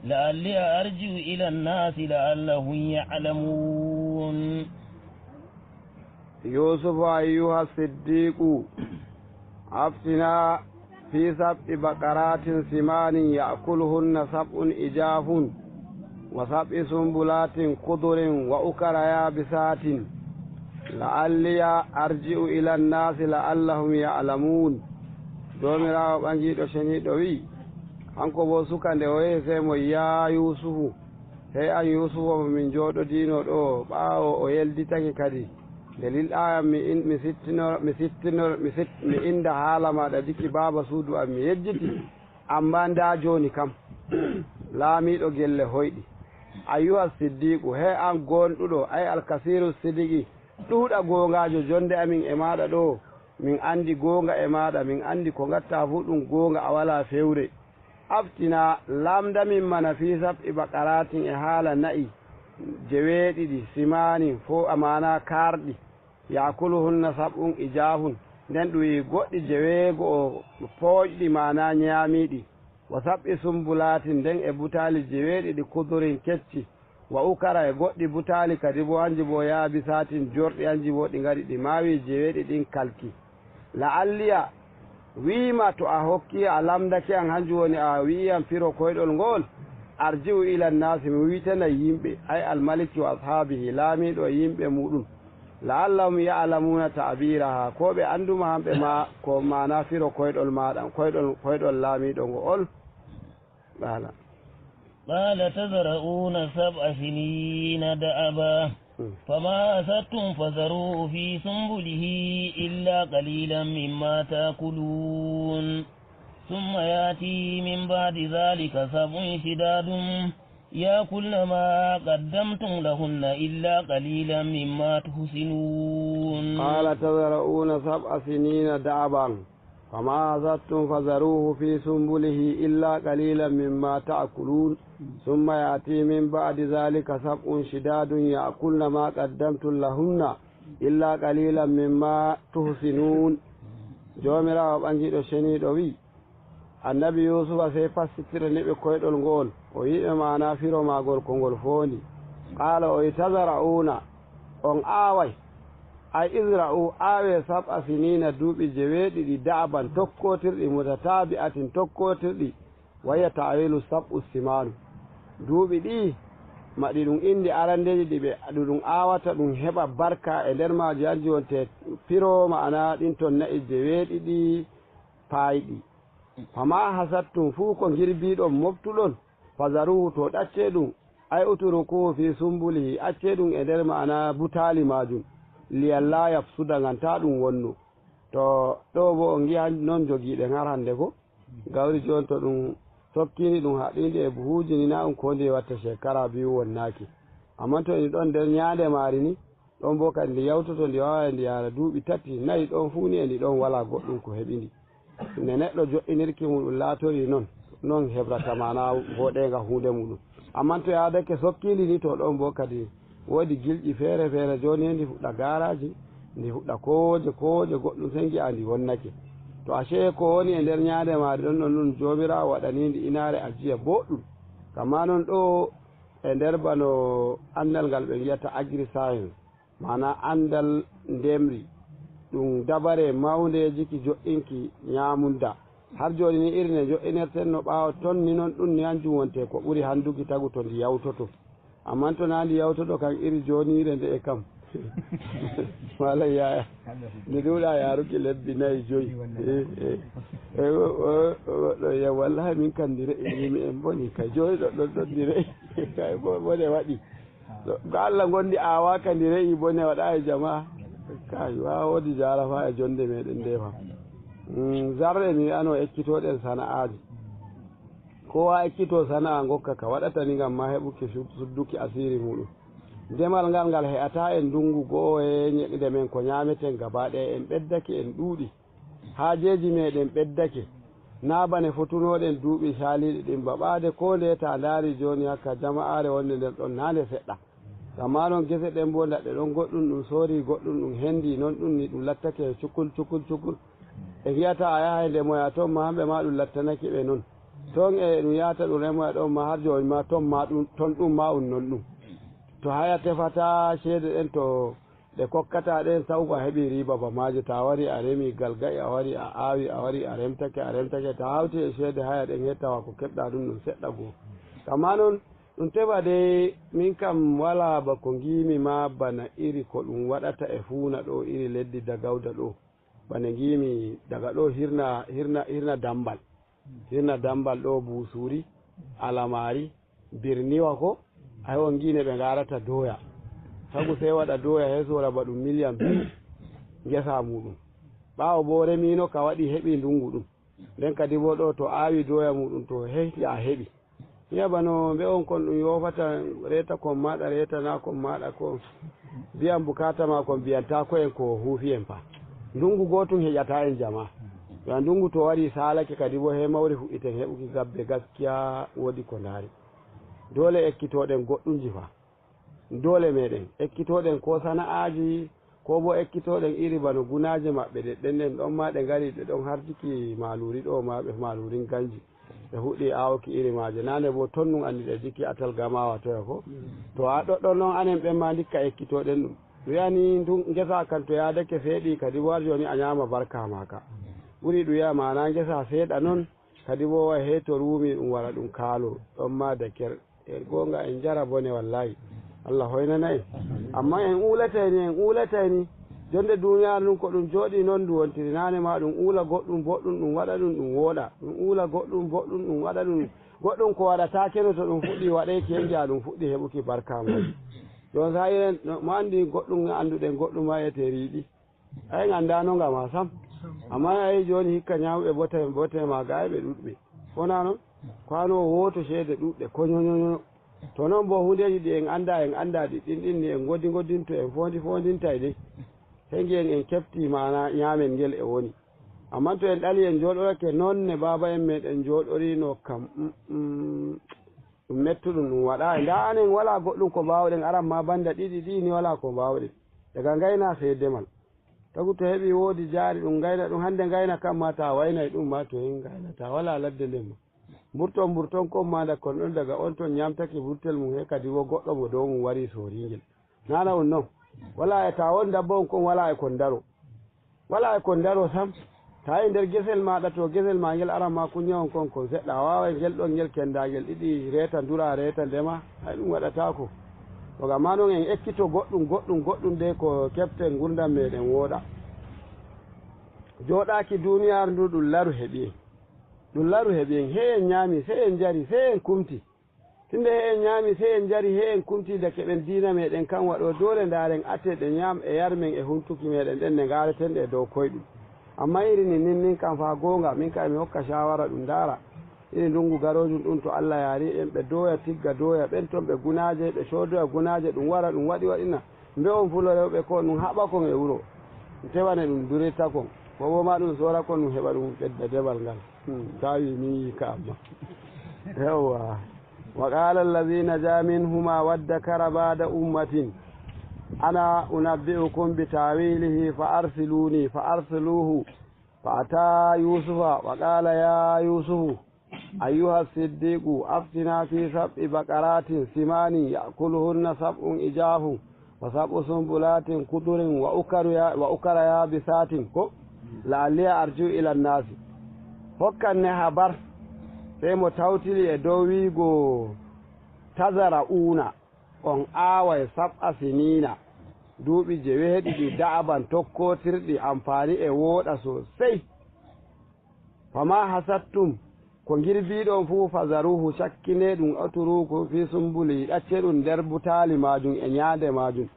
لعلي أرجع إلى الناس لعلهم يعلمون. يوسف أيها الصديق أفتنا في سبع بقرات سمان يأكلهن سبع عجاف وسبع سنبلات خضر وأخر يابسات لعلي أرجع إلى الناس لعلهم يعلمون. Joomiraawo ɓangiiɗo ceniiɗo wi'i, hanko boo suka nde o yehi sey mo, yaa Yuusufu, hey an Yuusufu mo min njooɗodiino ɗo, ɓaawo o yelditake kadi, nde lilɗaa yam mi in-, mi sittinor-, mi sittinor-, mi sit-, mi innda haala maaɗa diki baaba suudu am, mi yejjiti. Ammaa ndaa jooni kam, laamiiɗo gelle hoyɗi. Ayyuha Siddiiqu, hey an goonɗuɗo, ay Alkasiiru Sidiki, ɗuuɗa goongaajo, jonde amin e maaɗa ɗo, min anndi goonga e maaɗa, min anndi ko ngatta fuu ɗum goonga, a walaa fewre. Aftina, lamndamin mana fii sab'i baqaraatin e haala na'i jeweeɗiɗi, simaanin, fo amaana kaarɗi, yaakuluhunna sab'un ijaafun, nden ɗum wi'i goɗɗi jeweego o pooƴɗi, maana nyaamiiɗi, wa sab'i sumbulaatin, nden e butaali jeweeɗiɗi kudurin kecci, wa ukara e goɗɗi butaali kadi bo, hanji bo yaabisaatin jorɗi, hanji bo ɗi ngari ɗi maawi jeweeɗiɗi ɗin kalki. La'alliya wiima to a hokki a lamndake an, hanjum woni a wi'i an firo koyɗol ngool, arji'u ila nnaasi, mi wi'tana yimɓe, ay almaliki wa ashaabihi, laamiiɗo e yimɓe muuɗum, la'allahum ya'lamuuna ta'biiraha, ko ɓe annduma hamɓe ma ko maana firo koyɗol maaɗa, koyɗol, koyɗol laamiiɗo ngo'ol. Qaala. قال تزرعون سبع سنين دأبا فما حصدتم فذروه في سنبله إلا قليلا مما تأكلون ثم يأتي من بعد ذلك سبع شداد يأكلن ما قدمتم لهن إلا قليلا مما تحصنون. قال تزرعون سبع سنين دأبا فما حصدتم فذروه في سنبله إلا قليلا مما تأكلون ثم يأتي من بعد ذلك سبع شداد يأكلن ما قدمتم لهن إلا قليلا مما تحصنون. Joomiraawo ɓangiiɗo ceniiɗo wi'i, Annabi Yuusufa sey passitira neɓe koyɗol ngo'ol, o yi'ɓe maana firo maagol ko ngol foondi. Qaala o wi'i, tazara'uuna, on aaway, ay izra'u, aawee sab'a siniina, duuɓi jeweeɗiɗi, da'aban, tokkootirɗi, mutataabi'atin, tokkootirɗi, wa hiya ta'wiilu sab'u simaanu. Duuɓi ɗi'i, maɗi ɗum inndi arandeeji ɗi ɓe, ɗum ɗum aawata, ɗum heɓa barka e nder maaji, hanji wonte firo, maana ɗin ton na'i jeweeɗiɗi paayɗi. Fama hasattum, fuu ko ngirbiiɗon, moftuɗon, fazaruhu, to ɗaccee ɗum, ay uturukuhu fi sumbulihi, accee ɗum e nder maana butaali maajum, liyalla yafsuda, ngam taa ɗum wonno. To ɗo bo on ngi'a non jogiiɗen har hannde ko gawri jooni, to ɗum tokkiindi ɗum haɗiindi e buhuuji ni, na ɗum ko ndi watta shekara biyu wonnaaki. Ammaa to ndi ɗon nder nyaande maari ni, ɗon bo kadi ndi yawtoto, ndi waaway ndi yaara duuɓi tati, nayi, ɗon fuu ni e ndi ɗon walaa goɗɗum ko heɓi ndi. Nde neɗɗo jo'inirki muuɗum laatori non, non hebrata maana voɗeeŋga huunde muuɗum. Ammaa to yaadake sokkiindi ni, to ɗon bo kadi woodi gilƴi feere-feere. Jooni ndi fuɗɗa gaaraaji, ndi fuɗɗa kowooje, kowooje goɗɗum sey ngi'a ndi wonnake. To ashe ko woni e nder nyaande maari ɗon, ɗon ɗum Joomiraawo waɗani ndi inaare ajiya booɗɗum. Kamma non ɗo e nder bano anndal ngal ɓe ngi'ata agri-science, maana anndal ndemri, ɗum dabare mawnde jiki jo'inki nyaamunda. Har jooni ni iri nde jo'inerten no ɓaawo ton ni, non ɗum ni hanjum wonte ko ɓuri handuki tagu to ndi yawtoto. Ammaa to naa ndi yawtoto kam iri jooniire nde'e kam. Malam Yaya. Ndi ɗuuɗa yaaruki lebbi nayi, joyi. Eh, eh. Eh, wo-, wo-, wo-, ɗo ya, wallahi min kam ndi re'i, min en boni kay. Jooni ɗo, ɗo, ɗo ndi re'i. Kay bo-, bone waɗi. Ɗo, ko Allah gondi aawaaka ndi re'i, bone waɗa e jama. Kay, wa woodi jaarafa e jonde meɗen nde fa. Mm, zarre mi wi'ano ekkitoɗen sana'aaji. Kowa ekkito sana'a ngokka ka waɗata ni ngam ma heɓuki su-, sudduki asiiri muuɗum. Demal ngal ngal he'ata en ndungu go'o e nyeɗɗe men ko nyaameten gaba ɗaya, en ɓeddake, en ɗuuɗi. Haajeeji meɗen ɓeddake. Naa bane fotunoɗen duuɓi caaliiɗi ɗin ba. Ɓaade koo ndeye ta ndaari jooni hakka jama'aare wonde nder ɗon naa nde seɗɗa. Ammaa non gese ɗen boo ndaɗɗe ɗon goɗɗum ɗum soori, goɗɗum ɗum hendi, non ɗum ni ɗum lattake cukul, cukul, cukul. Ɓe ngi'ata a yahay ndemoya ton ma, hamɓe ma ɗum lattanake ɓe non. Ton e ɗum yahata ɗum remoya ɗon ma, har jooni ma ton ma ɗum, ton ɗum ma un non ɗum. To haya tefata ceede ɗen to ɗe kokkataa ɗen, taw ko a heɓii riiba ba maaje. To a warii a remii galga'i, a warii a aawii, a warii a remtake, a remtake, to a hawtii e ceede haya ɗen he, tawa ko keɓɗaa ɗun ɗun seɗɗa goo. Ammaa non, ɗun teɓa dey, min kam walaa ba ko ngiimi maa bana iri ko ɗun waɗata e fuuna ɗoo, iri leddi Dagawda ɗoo. Bana ngiimi daga ɗoo hirna, hirna, hirna Dammbal. Hirna Dammbal ɗoo, Buusuuri, Alamaari, Birniwa ko, ay on ngiine ɓe ngarata doya. Sabu sey waɗa doya he, soora ba ɗun miliyan biyu ngesa muuɗun. Ɓaawo boo remiino ka, waɗi heɓi ndungu ɗun. Nden kadi boo ɗoo to aawi doya muuɗun to he, ya heɓi. Hiya bano mbe on kon ɗun yoofata reeta kon maaɗa, reetanaa kon maaɗa kon. Biyan bukaata maa kon biyantaa ko en ko huufi en fa. Ndungu gootun heƴataa en jamaa. Yo ndungu to warii saalake kadi boo he mawri fuɗɗiten heɓuki gabbe, gaskiya woodi ko ndaari. Doole ekkitooɗen goɗɗunji fa. Doole meɗen ekkitooɗen ko sana'aaji, ko boo ekkitooɗen iri bano gunaaje maɓɓe ɗe, ɗen ɗen ɗon maa ɗe ngari ɗe ɗon harjiki maaluuri ɗoo maa ɓe maaluurin ganji. Ɓe fuɗɗi aawuki iri maaje. Naane boo ton nun anndi ɗe jikki atal gamaawa toya ko. To a ɗoɗɗon non anen ɓen maa ndikka ekkitooɗen ɗum. Ɗum yani ndun ngesa kan to yaadake seeɗi kadi boo har jooni a ñaama barka maa ka. Ɓuri ɗum ya maana ngesa seeɗa non. Kadi boo, wa hee to ruumi ɗum wara ɗum kaalo, ɗon maa de ker. E goonga en njara bone wallaahi. Allah hoynana en. Ammaa en uulatay ni, en uulatay ni. Jonde duuniyaaru ndun ko ɗum jooɗii non ndu wontiri. Naane maa ɗum uula goɗɗum boɗɗum, ɗum waɗa ɗum, ɗum wooɗa. Ɗum uula goɗɗum boɗɗum, ɗum waɗa ɗum. Goɗɗum ko waɗataa keno to ɗum fuɗɗii waɗeeki, en nji'a ɗum fuɗɗii heɓuki barka mum. Ɗon saa'i en, no, mo anndi goɗɗum annduɗen goɗɗum maa etee riiɗi. Ay, en anndaano nga maa sam. Ammaa ay jooni hikka ñaawɓe bote, bote maa ga ay ɓe ɗuɗɓe. Wonaa non? Kwaano wooto ceede ɗuɗɗe, ko ñoñoño. To non boo huundeeji ɗi en anndaa, en anndaa ɗi, ɗin, ɗin ni en ngoddi ngoddinto, en foondi foondintay ɗi. He ngi'en en keftii maana ñaamen ngel e woni. Ammaa to en ɗali en njooɗorake non ne baaba en meɗen njooɗoriino kam, mm, mm, ɗum mettuɗum ɗum waɗaay. Ndaa anen walaa goɗɗum ko mbaawɗen, aran maa bannda ɗiɗi ɗii ni walaa ko mbaawɗen. Daga ngayna sey demal. Tagu to heɓi woodi jaari ɗum ngayna ɗum, hannde ngayna kam maa taa waynay ɗum maa to en ngayna taa walaa ladde nden maa. Mburton mburton kon maa ndakkon ɗon daga on ton ñaamtake burtel mum he kadi wo goɗɗo mo dow mum warii soorii ngel. Naana on non. Walaa e taa won dabba on kon walaa e kon daro. Walaa e kon daro sam. Taa e nder gesel maaɗa to gesel maa ngel aran maa kuññawon kon kon seɗɗa. A waaway ngel ɗon ngel kenndaangel ɗiɗi reeta ndura reeta ndema. Hay ɗum waɗataako. To gam maa non en ekkito goɗɗum, goɗɗum, goɗɗum de ko keften ngurndan meeɗen wooɗa. Jooɗaaki duuniyaaru ndu ɗum laru heɓi en. Ɗum laru heɓi en. He en ñaami, sey en njari, sey en kumti. Tinde he en ñaami, sey en njari, he en kumti dake ɓen diina meeɗen kan waɗoo doole ndaaren ate ɗe ñaam e yar men e huntuki meeɗen ɗen ne ngaareten ɗe dow koyɗum. Ammaa iri ni nin, nin kan faa goonga, min kay mi hokka shaawara ɗum ndaara. Iri ndungu garoojum ɗum to Allah yaari en ɓe dooya tigga dooya ɓen ton ɓe gunaaje, ɓe coodoya gunaaje ɗum wara ɗum waɗi waɗina. Mbe on fulo rewɓe ko ɗum haɓa kon e wuro. Tewane ɗum durita kon. Ko wo ma ɗum soora kon ɗum heɓa ɗum ɓedda debal ngal. Hmm, tawi min yi ka amma. Yawwa. وقال الذي نجا منهما وادكر بعد أمة أنا أنبئكم بتأويله فأرسلوني فأرسلوه فأتى يوسف وقال يا يوسف أيها الصديق أفتنا في سبع بقرات سمان يأكلهن سبع عجاف وسبع سنبلات خضر وأخر يا-، وأخر يابسات ko لعلي أرجع إلى الناس. Hokkan ne habar, sey mo tawtili e dow wiigo tazara'uuna, on aaway sab'a siniina, duuɓi jeweeɗiɗi da'aban tokkootirɗi ampaani e wooɗa sosey. Fama hasattum, ko ngirbiiɗon fuu, fazaruhu, cakkinee ɗum, utruku fi sumbulihi, ɗaccee ɗum nder butaali maajum e nyaande maajum.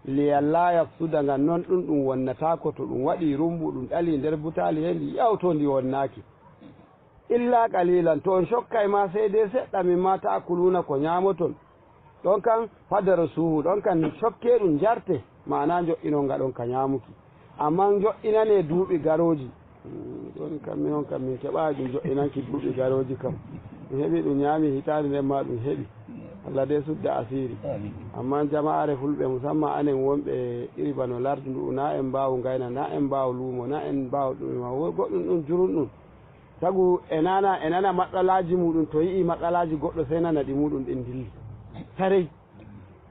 Liyalla yafsuda, ngam non ɗum ɗum wonnataako, to ɗum waɗii rumbu, ɗum ɗalii nder butaali hee, ndi yawtoo ndi wonnaaki. Illa qalilan, to on cokkay ma sey dey seɗɗa, mimma ta'kuluna, ko nyaamoton. Ɗon kan, fadarusuhu, ɗon kan cokkee ɗum, njarte, maana njo'inon ngaɗon ka nyaamuki. Ammaa njo'inanee duuɓi garooji. Hmm, ɗon kam, minon kam, min keɓaay ɗum jo'inanki duuɓi garooji kam. Ɗum heɓi ɗum nyaami hitaande nden maa ɗum heɓi. Allah dey sudda asiiri. Amiin. Ammaa jama'aare fulɓe, musamman anen wonɓe iri bano lardu ndu'u, na en mbaawu ngayna, na en mbaawu luumo, na en mbaawu ɗume ma. Wo-, goɗɗum ɗum jurumɗum. Tagu e nana, e nana maɗɗalaaji muuɗum, to yi'ii maɗɗalaaji goɗɗo, sey nana ɗi muuɗum ɗin dilli. Saray.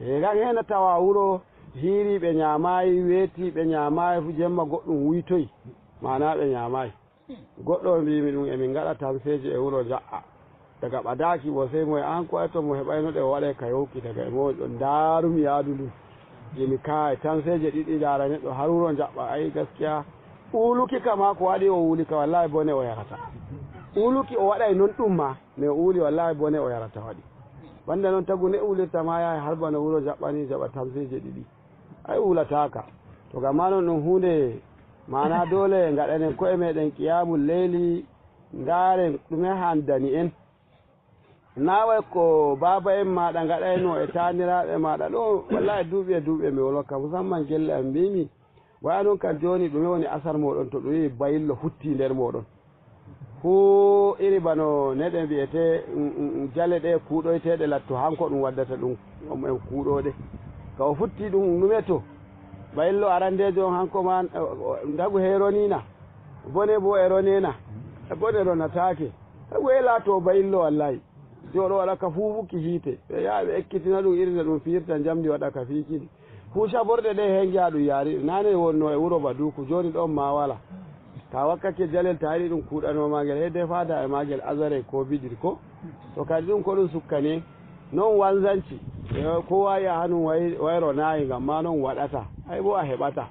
E ngan hena tawa wuro, Hiiriiɓe ñaamaayi, weetiiɓe ñaamaayi, fu jemma goɗɗum wuytoyi, maanaa ɓe ñaamaayi. Goɗɗo o mbiimi ɗum, emin ngaɗa tamseeje e wuro Njaɓɓa. Daga ɓadaaki bo, sey mo e aan ko ay to mo heɓayno ɗe o waɗay ka yowki daga e mo'on ɗon ndaarumi yaadu ndun. Imi kaay, tamseeje ɗiɗi ndaara neɗɗo har wuro Njaɓɓa, ay gaskiya. Uuluki ka maa ko waɗi o uuli ka, wallaahi bone o yarata. Uuluki o waɗay non ɗum maa, mais o uuli wallaahi bone o yarata waɗi. Banda non tagu ne uulirta maa yahay har bana wuro Njaɓɓa ni jaɓa tamseeje ɗiɗi. Ay uulataaka. To gam maa non ɗum huunde maanaa doole ngaɗanen ko'e meeɗen qiyaamul leyli, ndaaren ɗume handani en. Naa way ko baaba'en maaɗa ngaɗayno e taaniraaɓe maaɗa ɗo, wallaahi duuɓi e duuɓi mi wolwaka, musamman gelle am mbiimi, waya non kan jooni ɗume woni asar mooɗon to ɗum wi'i bayillo futti nder mooɗon? Huu iri bano neɗe mbiyetee, mm, mm, mm, jale ɗe kuuɗoyteeɗe latto hanko ɗum waddata ɗum, on en kuuɗooɗe. Ka o futti ɗum ɗume to? Bayillo arandeejo on hanko maa, o, o, ndagu hee roniina? Bone bo e roneena? E bone ronataake. Tagu e laato bayillo wallaahi. Jooɗo waɗa ka fuufuki hiite. Ɓe yaha ɓe ekkitina ɗum iri nde ɗum fiirta njamndi waɗa ka fiikini. Fuu caborɗe ɗe hee ngi'a ɗum yaari. Naane wonno e wuro Baduuku, jooni ɗon maa wala. Ka wakkake jalel ta yiɗi ɗum kuuɗanoo maa ngel, hee defaada e maa ngel azare ko bidir ko. To kadi ɗum ko ɗum sukkani en. Non wanzanci. E ko waawi a hanum way-, wayro naayi ngam maa non waɗata. Ay bo a heɓata.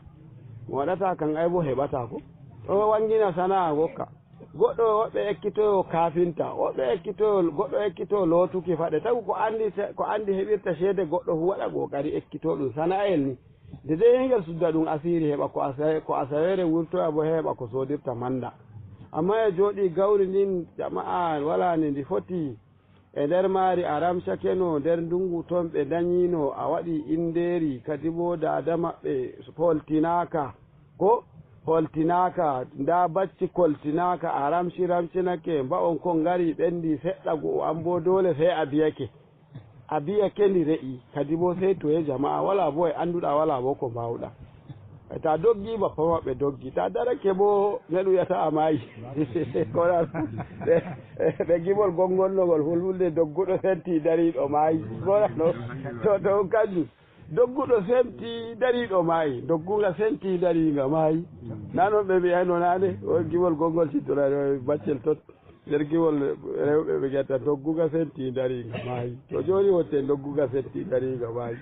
Mo waɗata kan ay bo heɓata ko. Ɗo wangina sana'a gokka. Goɗɗo woɓɓe ekkitoyo kaafinta, woɓɓe ekkitoyo, goɗɗo ekkitoyo lootuki faɗe. Tagu ko anndi, ko anndi heɓirta ceede goɗɗo fu waɗa ƙoƙari ekkito ɗum. Sana'ayel ni. Nde dey hengel sudda ɗum asiiri heɓa ko asa-, ko asaweere wurtoya bo heɓa ko soodirta manda. Amma e jooɗii gawri ndin jama'a walaa nde ndi foti. E nder maari a ramcakeno, nder ndungu ton ɓe danyiino, a waɗi inndeeri, kadi bo daada maɓɓe poltinaaka. Ko? Poltinaaka, ndaa bacci koltinaaka, a ramci ramcinake, mba'on kon ngari ɓendi seɗɗa, go an bo doole sey a biyake. A biyake ndi re'i, kadi bo sey toye jama'a, walaa bo e annduɗaa, walaa bo ko mbaawɗaa. E ta doggi, bappa maɓɓe doggi. Ta darake bo, neɗɗo wiyata a maayi. Ko ɗon, ɓe, ɓe gimol gonngol no ngol fulfulde, dogguɗo senti dariiɗo maayi. Ko ɗon, to, to ɗum kanjum. Dogguɗo senti dariiɗo maayi. Doggunga senti dariinga maayi. Na non ɓe mbi'ayno naane, o gimol gonngol sittoraade o baccel tot. Nder giwol rewɓe ɓe ngetta dogguga senti dariiga maayi. To jooni wonte dogguga senti dariiga maayi.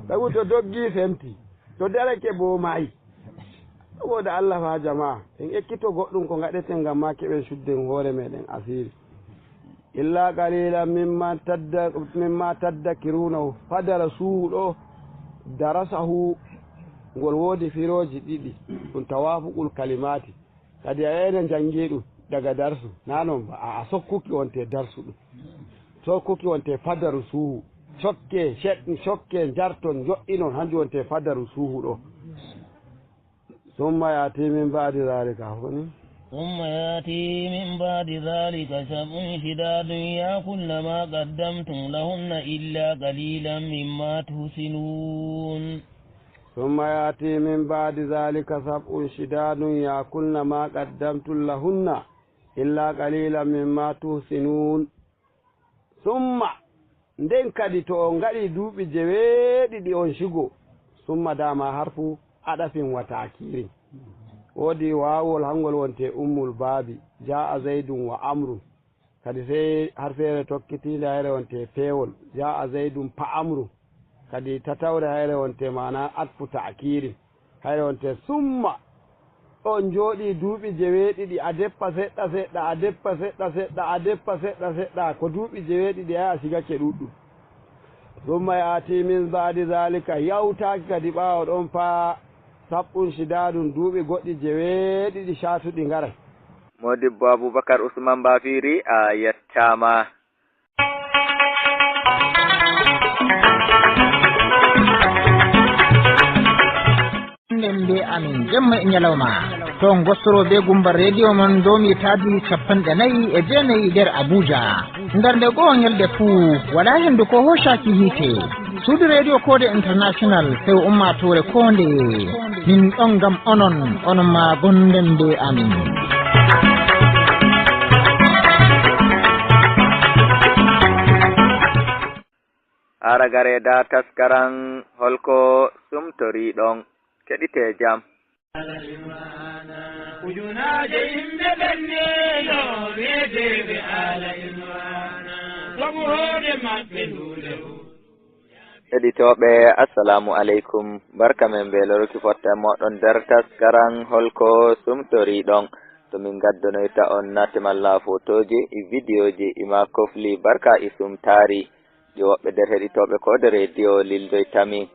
Tagu to doggi senti. To darake bo maayi. Saboda Allah fa jamaa. En ekkito goɗɗum ko ngaɗeten ngam ma keɓen cudden hoore meɗen asiiri. Illa qalilan mimma tadda-, mimma taddakirunahu. Fadara suuɗo darasahu ngol woodi firooji ɗiɗi. Ɗum tawafuqul kalimaati. Kadi a ene njanngi ɗum daga darsu, na non ba, a, a sokkuki wonte darsu ɗum. Sokkuki wonte fadaru suuhu. Cokke, ceɗ-, cokke, njarton, njo'inon, hanjum wonte fadaru suuhu ɗo. Summa ya'ti min ba'di dhalika, honi? ثم يأتي من بعد ذلك سبع شداد يأكلن ما قدمتم لهن إلا قليلا مما تحصنون. ثم يأتي من بعد ذلك سبع شداد يأكلن ما قدمتم لهن إلا قليلا مما تحصنون. Summa, nden kadi to on ngaɗii duuɓi jeweeɗiɗi on cigo, summa dama harfu aɗafin wa taakirin. Woodi waawol hangol wonte ummul baabi, jaa'a Zaydun wa Amrun. Kadi sey harfeere tokkitiinde hayre wonte peewol, jaa'a Zaydun pa Amru. Kadi tatawre hayre wonte maana atfu ta'kirin. Hayre wonte summa on njooɗii duuɓi jeweeɗiɗi, a deppa seɗɗa seɗɗa, a deppa seɗɗa seɗɗa, a deppa seɗɗa seɗɗa, ko duuɓi jeweeɗiɗi, ay a sigake ɗuɗɗum. Summa ya'ti min ba'di zaalika, yawtaaki kadi ɓaawo ɗon faa saɓɓun cidaadun, duuɓi goɗɗi jeweeɗiɗi caatuɗi ngaray. Modibbo Abubakar Usman Bafiri, a yettaama. Nden be amin, jemma e ñalawma. To ngostoro be gumba rediyo mon domi taadi capanɗe nayi e jeenayi nder Abuja. Nder nde goo ñalde fuu, walaa hendu ko hoocaaki hiite. Suudu rediyo Koode International, sew ummaatoore koo ndeye. Min ɗon ngam onon, onon maa gonden be amin. Aragare da taskaran holko sumtoriɗon. Keɗite jam. Ujunaaje yimɓe ɓenniino wi'eteeɓe Aala Imraana. Sabu hoore maɓɓe nduule o. Heɗitooɓe, assalamu aleykum. Barka men be loruki fotta moɗon nder taskaran holko sumtoriɗon. To min gaddonoyta on nate malla fotooji, e vidiyooji, e ma kofli barka e sumtaari. Ɗi woɓɓe nder heɗitooɓe ko nder rediyo lildoytami.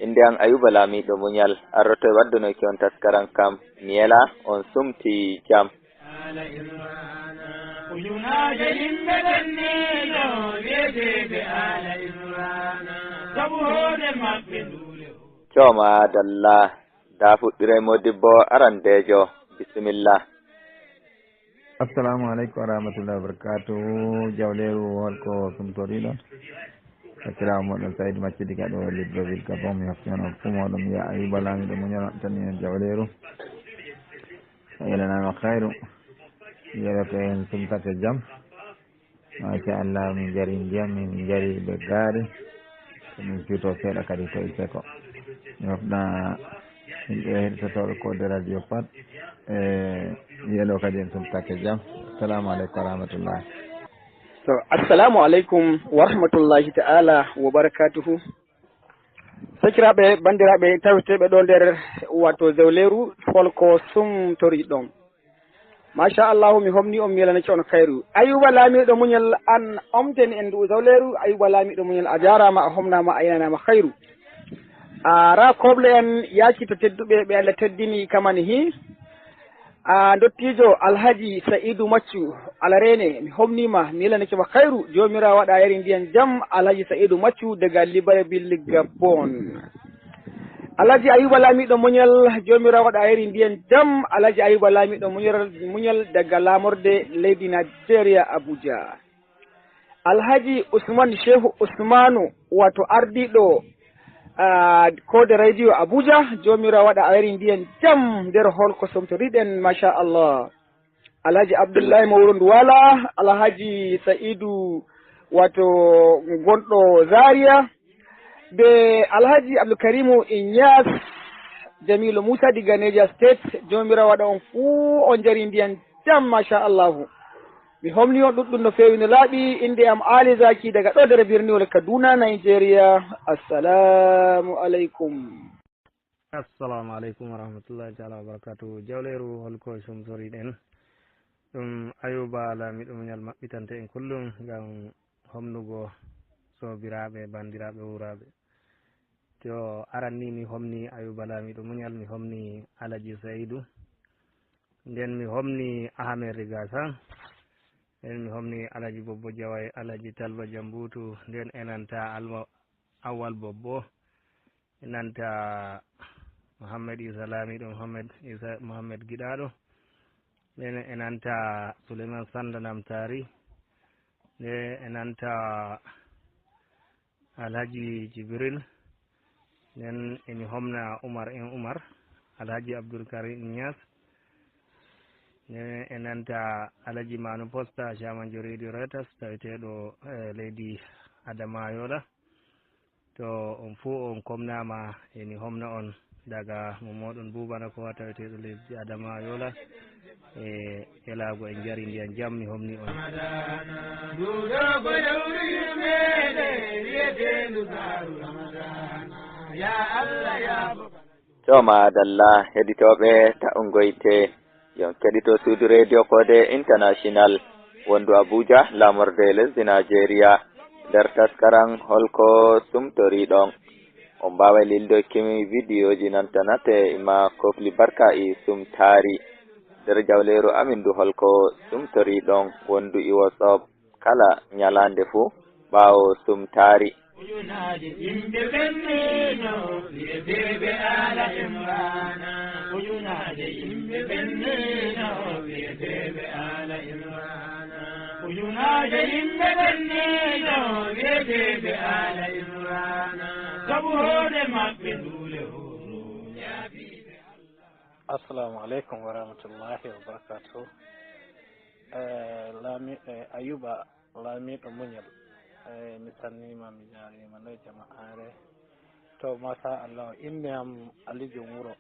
Innde am Ayuba Laamiiɗo Muñal, arroto e waddunoyki on taskaran kam. Mi yela on sumti jam. Ujunaaje yimɓe ɓenniino wi'eteeɓe Aala Imraana. Sabu hoore maɓɓe nduule o. Cooma dalla, da fuɗɗiray modibbo arandeejo. Bisimilla. Assalamu aleykum wa rahmatullahi wa barakatuhu. Jawleeru holko sumtoriɗon? Sakiraawo moɗon Saïd Maccuɗi ka ɗo Libreville Gabon. Mi hofti on fuu moɗon. Mi wi'a Ayuba Laamiiɗo Muñal tan en jawleeru. A yelanama khayru. Yelo ko en sumtake jam. Machallah, min jari ndiyam, min jari be gaari. Ko min cuuto seeɗa kadi ko e seko. Mi hofna yimɓe heɗotooɓe ko de radio pat. E yelo kadi en sumtake jam. Assalamu aleykum wa rahmatullah. To, assalamu aleykum wa rahmatullahi ta'ala wa barakatuhu. Sakiraaɓe, banndiraaɓe taweteeɓe ɗo nder wato zewleeru holko sumtoriɗon. Machallahu, mi homni on, mi yelanake on khayru. Ayuba Laamiiɗo Muñal an omteni en ndu zewleeru. Ayuba Laamiiɗo Muñal, a jaaraama, a homnaama, a yenanaama khayru. A ra koble en yaaki to tedduɓe ɓe Allah teddini kamani hi. A ndottiijo Alhaji Sa'idu Maccu Alareene, mi homniima, mi yelanake ma khayru. Joomiraawo waɗa yari ndiyan jam, Alhaji Sa'idu Maccu daga Libreville Gabon. Alhaji Ayuba Laamiiɗo Muñal, Joomiraawo waɗa yari ndiyan jam, Alhaji Ayuba Laamiiɗo Muñal, Muñal daga laamorde leydi Nigeria, Abuja. Alhaji Usman Shehu Usmanu, wato ardiiɗo, ah, koode radio Abuja, Joomiraawo waɗa yari ndiyan jam nder holko sumtoriɗen, machallah. Alhaji Abdullahi Mawro Nduwala, Alhaji Sa'idu, wato gonɗo Zaria, be Alhaji Abdulkarimu Inyas, Jamilu Musa diga Niger State, Joomiraawo waɗa on fuu on jari ndiyan jam, machallahu. Mi homni on ɗuɗɗum no feewi no laaɓi. Innde am Ali Zaki daga ɗo nder birniwol Kaduna, Nigeria. Assalamu aleykum. Assalamu aleykum wa rahmatullahi taala wa barakatuhu. Jawleeru holko sumtoriɗen? Ɗum Ayuba Laamiiɗo Muñal maɓɓitante en kullum ngam homnugo soobiraaɓe, banndiraaɓe, wuuraaɓe. To aran ni mi homni Ayuba Laamiiɗo Muñal, mi homni Alaji Sa'idu. Nden mi homni Ahamed Rigasa. Nden mi homni Alaji Bobbo Jaway, Alaji Talba Jambutu. Nden e nanta Alma Awal Bobbo. E nanta Mohammed Isa Laamiiɗo, Mohammed Isa, Mohammed Giɗaaɗo. Nden e nanta Suleiman Sanda Namtari. Nden e nanta Alhaji Jibril. Nden emi homna Umar en Umar, Alhaji Abdul Karim Inyas. Nden e nanta Alhaji Manu Posta, Chairman jo Radio Reuters, taweteeɗo, eh, leydi Adamayola. To on fuu on komnaama, emi homna on daga mo mooɗon Buubana ko taweteeɗo leydi Adamayola. E elaago en jari ndiyan jam, mi homni on. To maadalla, heɗitooɓe ta'ungoyte, yon keɗito suudu reediyo Koode International, wondu Abuja, laamorde lesdi Najeriya, nder taskaran holko sumtoriɗon. On mbaaway lildoy kimi vidiyooji nanta nate ima kofli barka e sumtaari. Nder jawleeru amin ndu holko sumtoriɗon wondu e WhatsApp kala ñalaande fuu ɓaawo sumtaari. Ujunaaje yimɓe ɓenniino wi'eteeɓe Aala Imraana. Ujunaaje yimɓe ɓenniino wi'eteeɓe Aala Imraana. Ujunaaje yimɓe ɓenniino wi'eteeɓe Aala Imraana. Sabu hoore maɓɓe nduule hooro. Assalamu aleykum wa rahmatullahi wa barakatuhu. Eh, Laami-, eh, Ayuba Laamiiɗo Muñal. Eyi, mi salminiima, mi jaariima. Noy jama'aare? To, masha Allah, innde am Ali Joom Wuro,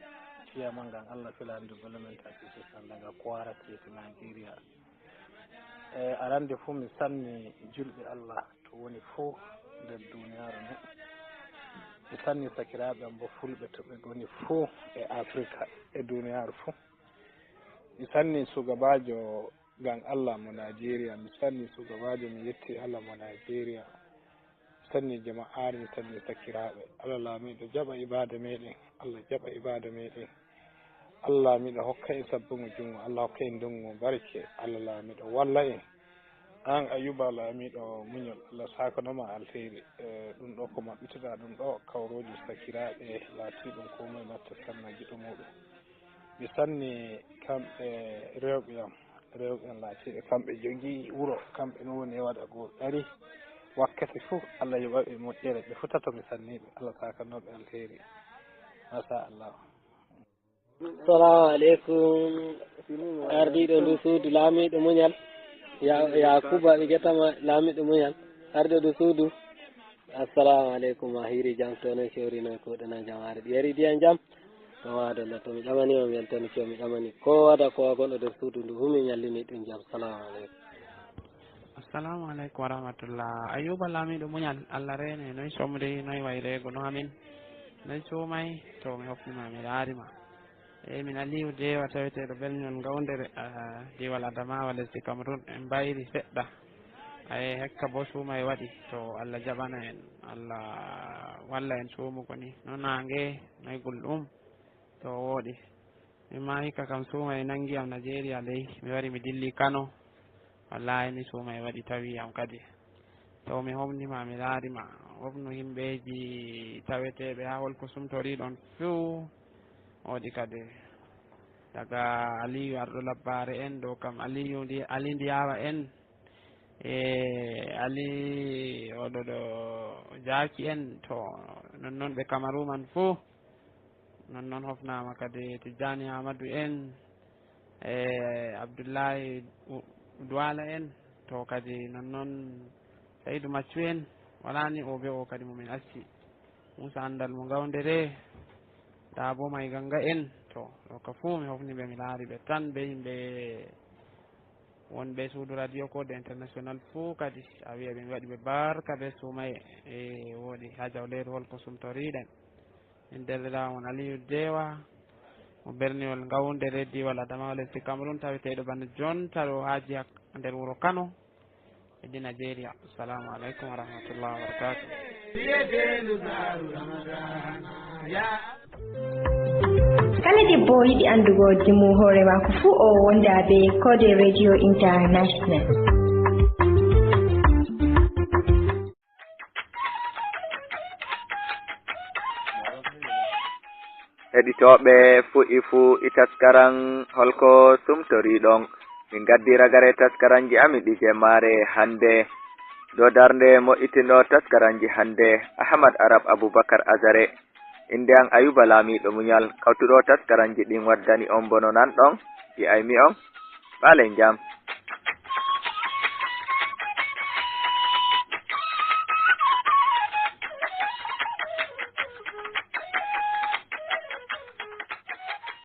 ciyaman Gam Allah Fulani Development Association daga Kwara State, Nigeria. E arande fuu, mi salmini juulɓe Allah to woni fuu nder duniyaaru ndu. Mi salmini sakiraaɓe am boo fulɓe to ɓe ngoni fuu e Afrika e duniyaaru fuu. Mi salmini sugabaajo Gam Allah mo Nigeria, mi salmini sugabaajo, mi yetti Allah mo Nigeria. Mi salmini jama'aare, mi salmini sakiraaɓe. Allah Laamiiɗo jaɓa ibaada meeɗen, Allah jaɓa ibaada meeɗen. Allah Laamiiɗo hokka en sabbungo junngo, Allah hokka en ndongu barke, Allah Laamiiɗo walla en. An Ayuba Laamiiɗo muñal, Allah saakano ma alheri. E, ɗum ɗo ko maɓɓitoɗaa ɗum ɗo, kawrooji sakiraaɓe laatiiɗum koo moye natta sanna giɗo muuɗum. Mi salmini kamɓe rewɓe am, rewɓe am laatiiɓe kamɓe njogii wuro, kamɓe no woni e waɗa goo ɗari wakkati fuu. Allah yoɓa ɓe moƴƴere, ɓe fuu tato mi salmini ɓe, Allah saakano ɓe alheri. Masha Allah. Salaamu aleykum. Ardiiɗo ndu suudu, Laamiiɗo muñal. Ya-, Yaakuba ɓe getama, Laamiiɗo muñal. Ardiiɗo ndu suudu. Assalaamu aleykum. A hiiri jam, to noy kewri, noy kuuɗe, noy jamaare ɗi yari ndiyan jam? To maadalla, to mi ɗamani ma, mi weltani, to mi ɗamani ko wada ko gonɗo nder suudu ndu fuu, mi ñallini ɗum jam. Salaamu aleykum. Assalaamu aleykum wa rahmatullah. Ayuba Laamiiɗo muñal, Allah reene, noy somri, noy wayreego, no amin? Noy suumay? To mi hofni ma, mi raari ma. Eyi, min Aliyu Dewa taweteeɗo Berniwol Ngawndere, ah, diiwal Adamawa, lesdi Cameroun. En mbayri seɗɗa. Aye, hekka boo suumay waɗi. To Allah jaɓana en, Allah walla en suumugo ni. No naange, noy gulɗum? To wooɗi. Min ma hikka kam suumay nanngi am Nigeria ley. Mi wari mi dilli Kano. Wallaahi ni suumay waɗi tawi am kadi. To mi homni ma, mi raari ma. Wofnu himɓeeji taweteeɓe haa Holko Sumtoriiɗon few. Wooɗi kadi. Daga Aliyu Arɗo Labbaare en, ɗo kam Aliyu ndi-, Ali Ndiyawa en. E Ali oɗo ɗo Jaaki en, to nonnon ɓe Kamaru man fuu. Nonnon hofnaama kadi Tijjaani Aamadu en, e Abdullaahi U-, Duwaala en, to kadi nonnon Sa'idu Maccu en, walaa ni o be o kadi mo min acci. Muusa Anndal mo Ngawndere, Daabo May Gannga en, to ɗo ka fuu mi hofni ɓe, mi laari ɓe tan be yimɓe wonɓe suudu radio Kode International fuu kadi, a wi'a ɓe mi waɗi ɓe barka be suumay e wooɗi haa jawleeru Holko Sumtoriiɗen. Min delliraawo mon Aliyu Dewa, mo berniwol Ngawndere, diiwal Adamawa, lesdi Cameroun, taweteeɗo bana jonta ɗo haa Jiya nder wuro Kano, hedi Nigeria. Assalamu aleykum wa rahmatullahi wa barakatuh. Kala debbo o yiɗi anndugo dimu hoore maako fuu, o wonda be Kode Radio International. Heɗitooɓe fuɗi fuu e taskaran Holko Sumtoriiɗon. Min ngaddi ragare taskaranji amin ɗi jemmaare hannde. Dow darnde moƴƴitinɗo taskaranji hannde, Ahmad Arab Abubakar Azare. Innde am Ayuba Laamiiɗo Muñal, kawtuɗo taskaranji ɗin waddani on bono nanɗon, yi'aymi on. Ɓaalen jam.